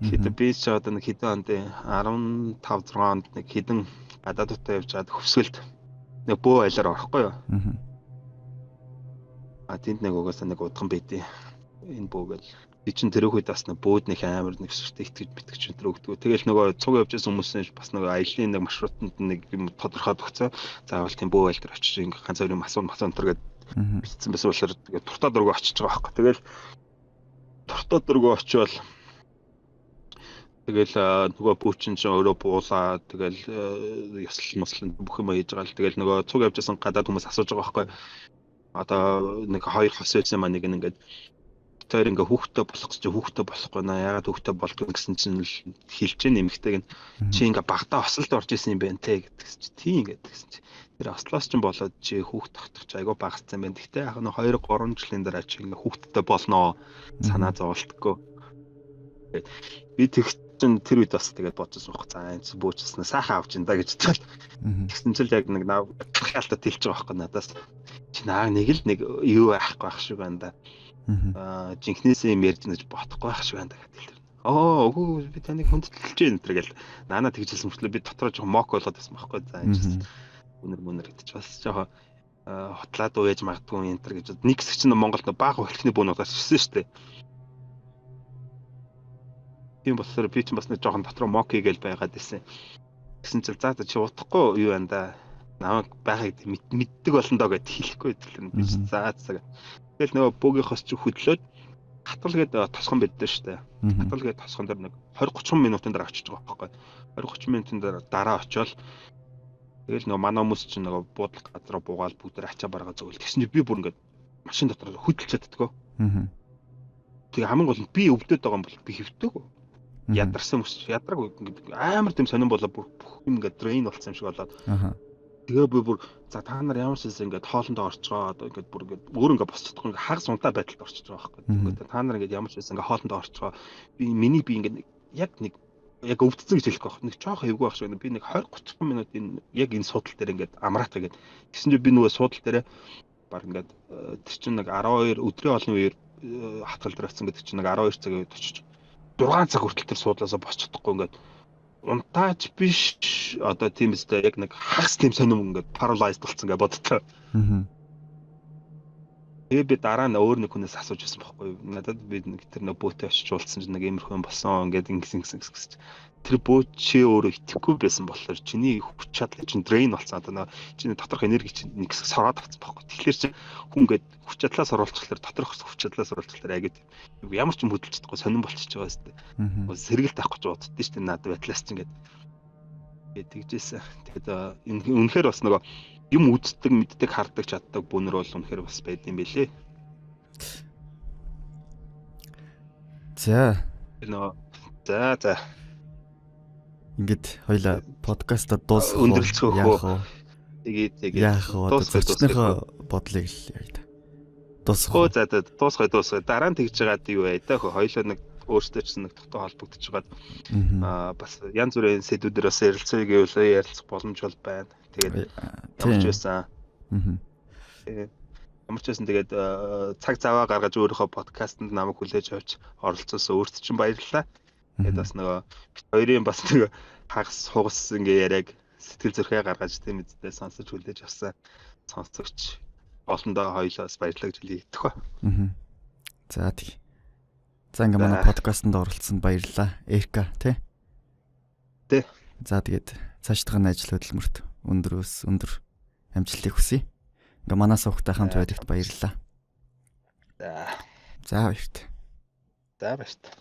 хэд би ч одоо нэг хэдэн онд 15 6 онд нэг хэдэн гадаадуудаа явж байгаад хөвсгөлд нэг бөө аялаар орохгүй юу. А тэнд нэг угаасаа нэг удган байдیں۔ Энэ бөө гэл би чинь тэр үед бас нэг бөөд нэг амар нэг сүртэй итгэж битгэж энэ төр өгдөг. Тэгэл нөгөө цуг явж байсан хүмүүсээс бас нөгөө аялын нэг маршрутанд нэг юм тодорхойд өгцөө. Заавал тийм бөө айл дээр очиж ингээ ганц хоёрын масуун масан энэ төр гээд битсэн байсан болохоор тэгээд туртаа дөргөө очиж байгаа байхгүй. Тэгэл туртаа дөргөө очивол тэгэл нөгөө бүүчин чинь өөрөө буулаа тэгэл ёслол мослон бүх юм хийж байгаа л тэгэл нөгөө цуг явж байсан гадаад хүмүүс асууж байгаа байхгүй. Одоо нэг хоёр хос байсан маа нэг ингээд тэр ингээ хүүхдтэй болох гэж хүүхдтэй болохгүй наа ягаад хүүхдтэй болдгоо гэсэн чинь л хэлж нэмэгтэйг нь чи ингээ багтаа осолд орж исэн юм байна те гэдгсэн чи тийм гэдгсэн чи тэр ослоос чинь болоод чи хүүхд тогтох чи айгүй багассан байна. Гэхдээ яг нь 2 3 жилийн дараа чи ингээ хүүхдтэй болноо санаа зоволтгүй. Би тэг чин тэр үед бас тэгээд бодсон байхгүй. За энэ чинь бүүчсэн сайхан авч ин да гэж бодвол. Тэгсэн чинь л яг нэг хаалтаа тэлж байгаа байхгүй надаас. Чи наа нэг л нэг юу байхгүй байх шиг байна да. Жинхнээсээ юм ярьж гэж бодохгүй байх шиг байна да гэдэг. Оо үгүй би таныг хүндэтгэлж байна энэ гэл наана тэгжилсэн мөртлөө би дотроо жоохон мок болоод байсан байхгүй. За энэ чинь үнэр мүнэр гэдэг чи бас жоохон хотлаад уяж магадгүй энэ төр гэж нэг хэсэг чинь Монголд бага хөтөлхний бүүн удаас ирсэн шүү дээ. Тийм болохоор би чинь бас нэг жоохон дотроо мок хийгээл байгаад байсан. Тэгсэн чинь за чи утахгүй юу байна да. Намайг байхыг мэддэг болно доо гэд хэлэхгүй тэгэл би чинь за за. Тэгэл нөгөө бөөгийнхөөс чи хөдлөөд хатгал гээд тосгон бидсэн шүү дээ. Хатгал гээд тосгон дээр нэг 20 30 минутын дараа очиж байгаа байхгүй. 20 30 минутын дараа очиод тэгэл нөгөө манай хүмүүс чинь нөгөө буудлах газараа буугаал бүгд ачаа баргаа зөвөл. Тэгсэн чинь би бүр ингээд машин дотор хөдөлж чаддаггүй. Тэгээ хамгийн гол нь би өвдөд байгаа юм бол би хэвтээгүй. Ядарсан өсч ядраг ингээд амар тийм сонирн болоо бүр бүх юм ингээд дрейн болсон юм шиг болоод. Тэгээ би бүр за та нар ямар ч зүйл ингээд хоолндоо орчгоо одоо ингээд бүр ингээд өөр ингээд босч чадахгүй ингээд хагас унтаа байдалд орчиж байгаа байхгүй. Ингээд та нар ингээд ямар ч зүйл ингээд хоолндоо орчгоо би миний би ингээд яг нэг яг өвдсөн гэж хэлэхгүй байх. Нэг жоох эвгүй байх шиг байна. Би нэг 20 30 минут энэ яг энэ суудал дээр ингээд амраатаа гээд. Тэгсэн чинь би нөгөө суудал дээр баг ингээд тэр чинь нэг 12 өдрийн хоолны үеэр хатгал дээр очсон гэдэг чинь нэг 12 цагийн үед очиж 6 цаг хүртэл тэр суудлаасаа босч чадахгүй ингээд унтаач биш одоо тийм үстэй яг нэг хагас тийм сонирм ингээд paralyzed болсон гэж боддоо. Тэгээ би дараа нь өөр нэг хүнээс асууж байсан байхгүй юу. Надад би нэг тэр нэг бөөтэй очиж уулзсан чинь нэг иймэрхүү юм болсон. Ингээд ингэсэн ингэсэн гэсэн. Тэр бөө чи өөрөө итгэхгүй байсан болохоор чиний хүч чадал чинь дрейн болсон. Одоо нэг чиний доторх энерги чинь нэг хэсэг сороод авсан байхгүй. Тэгэхээр чи хүн ингээд хүч чадлаа сорулчихлаар доторх хүч чадлаа сорулчихлаар айгүй ямар ч юм хөдөлж чадахгүй сонирн болчихж байгаа сте. Сэргэлт авах гэж боддоо шүү дээ надад байдлаас чинь ингээд. Тэгээд тэгжээсэн. Тэгээд үнэхээр бас нөгөө юм үздэг, мэддэг, хардаг, чаддаг бүүнэр бол үнэхээр бас байд юм бэлээ. За. Нөгөө за за. Ингээд хоёлаа подкаста дуусгах өндөрлцгөөх үү? Тэгээд тэгээд яах вэ? Зочныхоо бодлыг л яа та. Дуусгах. Хөө за за дуусгая дуусгая. Дараа нь тэгж байгаад юу вэ? Та хоёлоо нэг өөртөө ч нэг тогтоо холбогдож байгаад аа бас янз бүрийн сэдвүүдээр бас ярилцъя гэвэл ярилцах боломж бол байна. Тэгээд ямар ч байсан. Ямар ч байсан тэгээд цаг заваа гаргаж өөрийнхөө подкастэнд намайг хүлээж авч оролцуулсан өөрт чинь баярлалаа. Тэгээд бас нөгөө бит хоёрын бас нөгөө хагас хугас ингээ яриаг сэтгэл зүрхээ гаргаж тийм үстэй сонсож хүлээж авсан сонсогч олондоо хоёлоос баярлалаа гэж хэлье гэх ба. За тий. За ингээ манай подкастэнд оролцсонд баярлалаа. Эрка тий. Тий. За тэгээд цаашдах нь ажил хөдөлмөрт өндрөөс өндөр амжилтыг хүсье. Ингээ манай сувгтай хамт байдагт баярлалаа. За. За баяртай. За баяртай.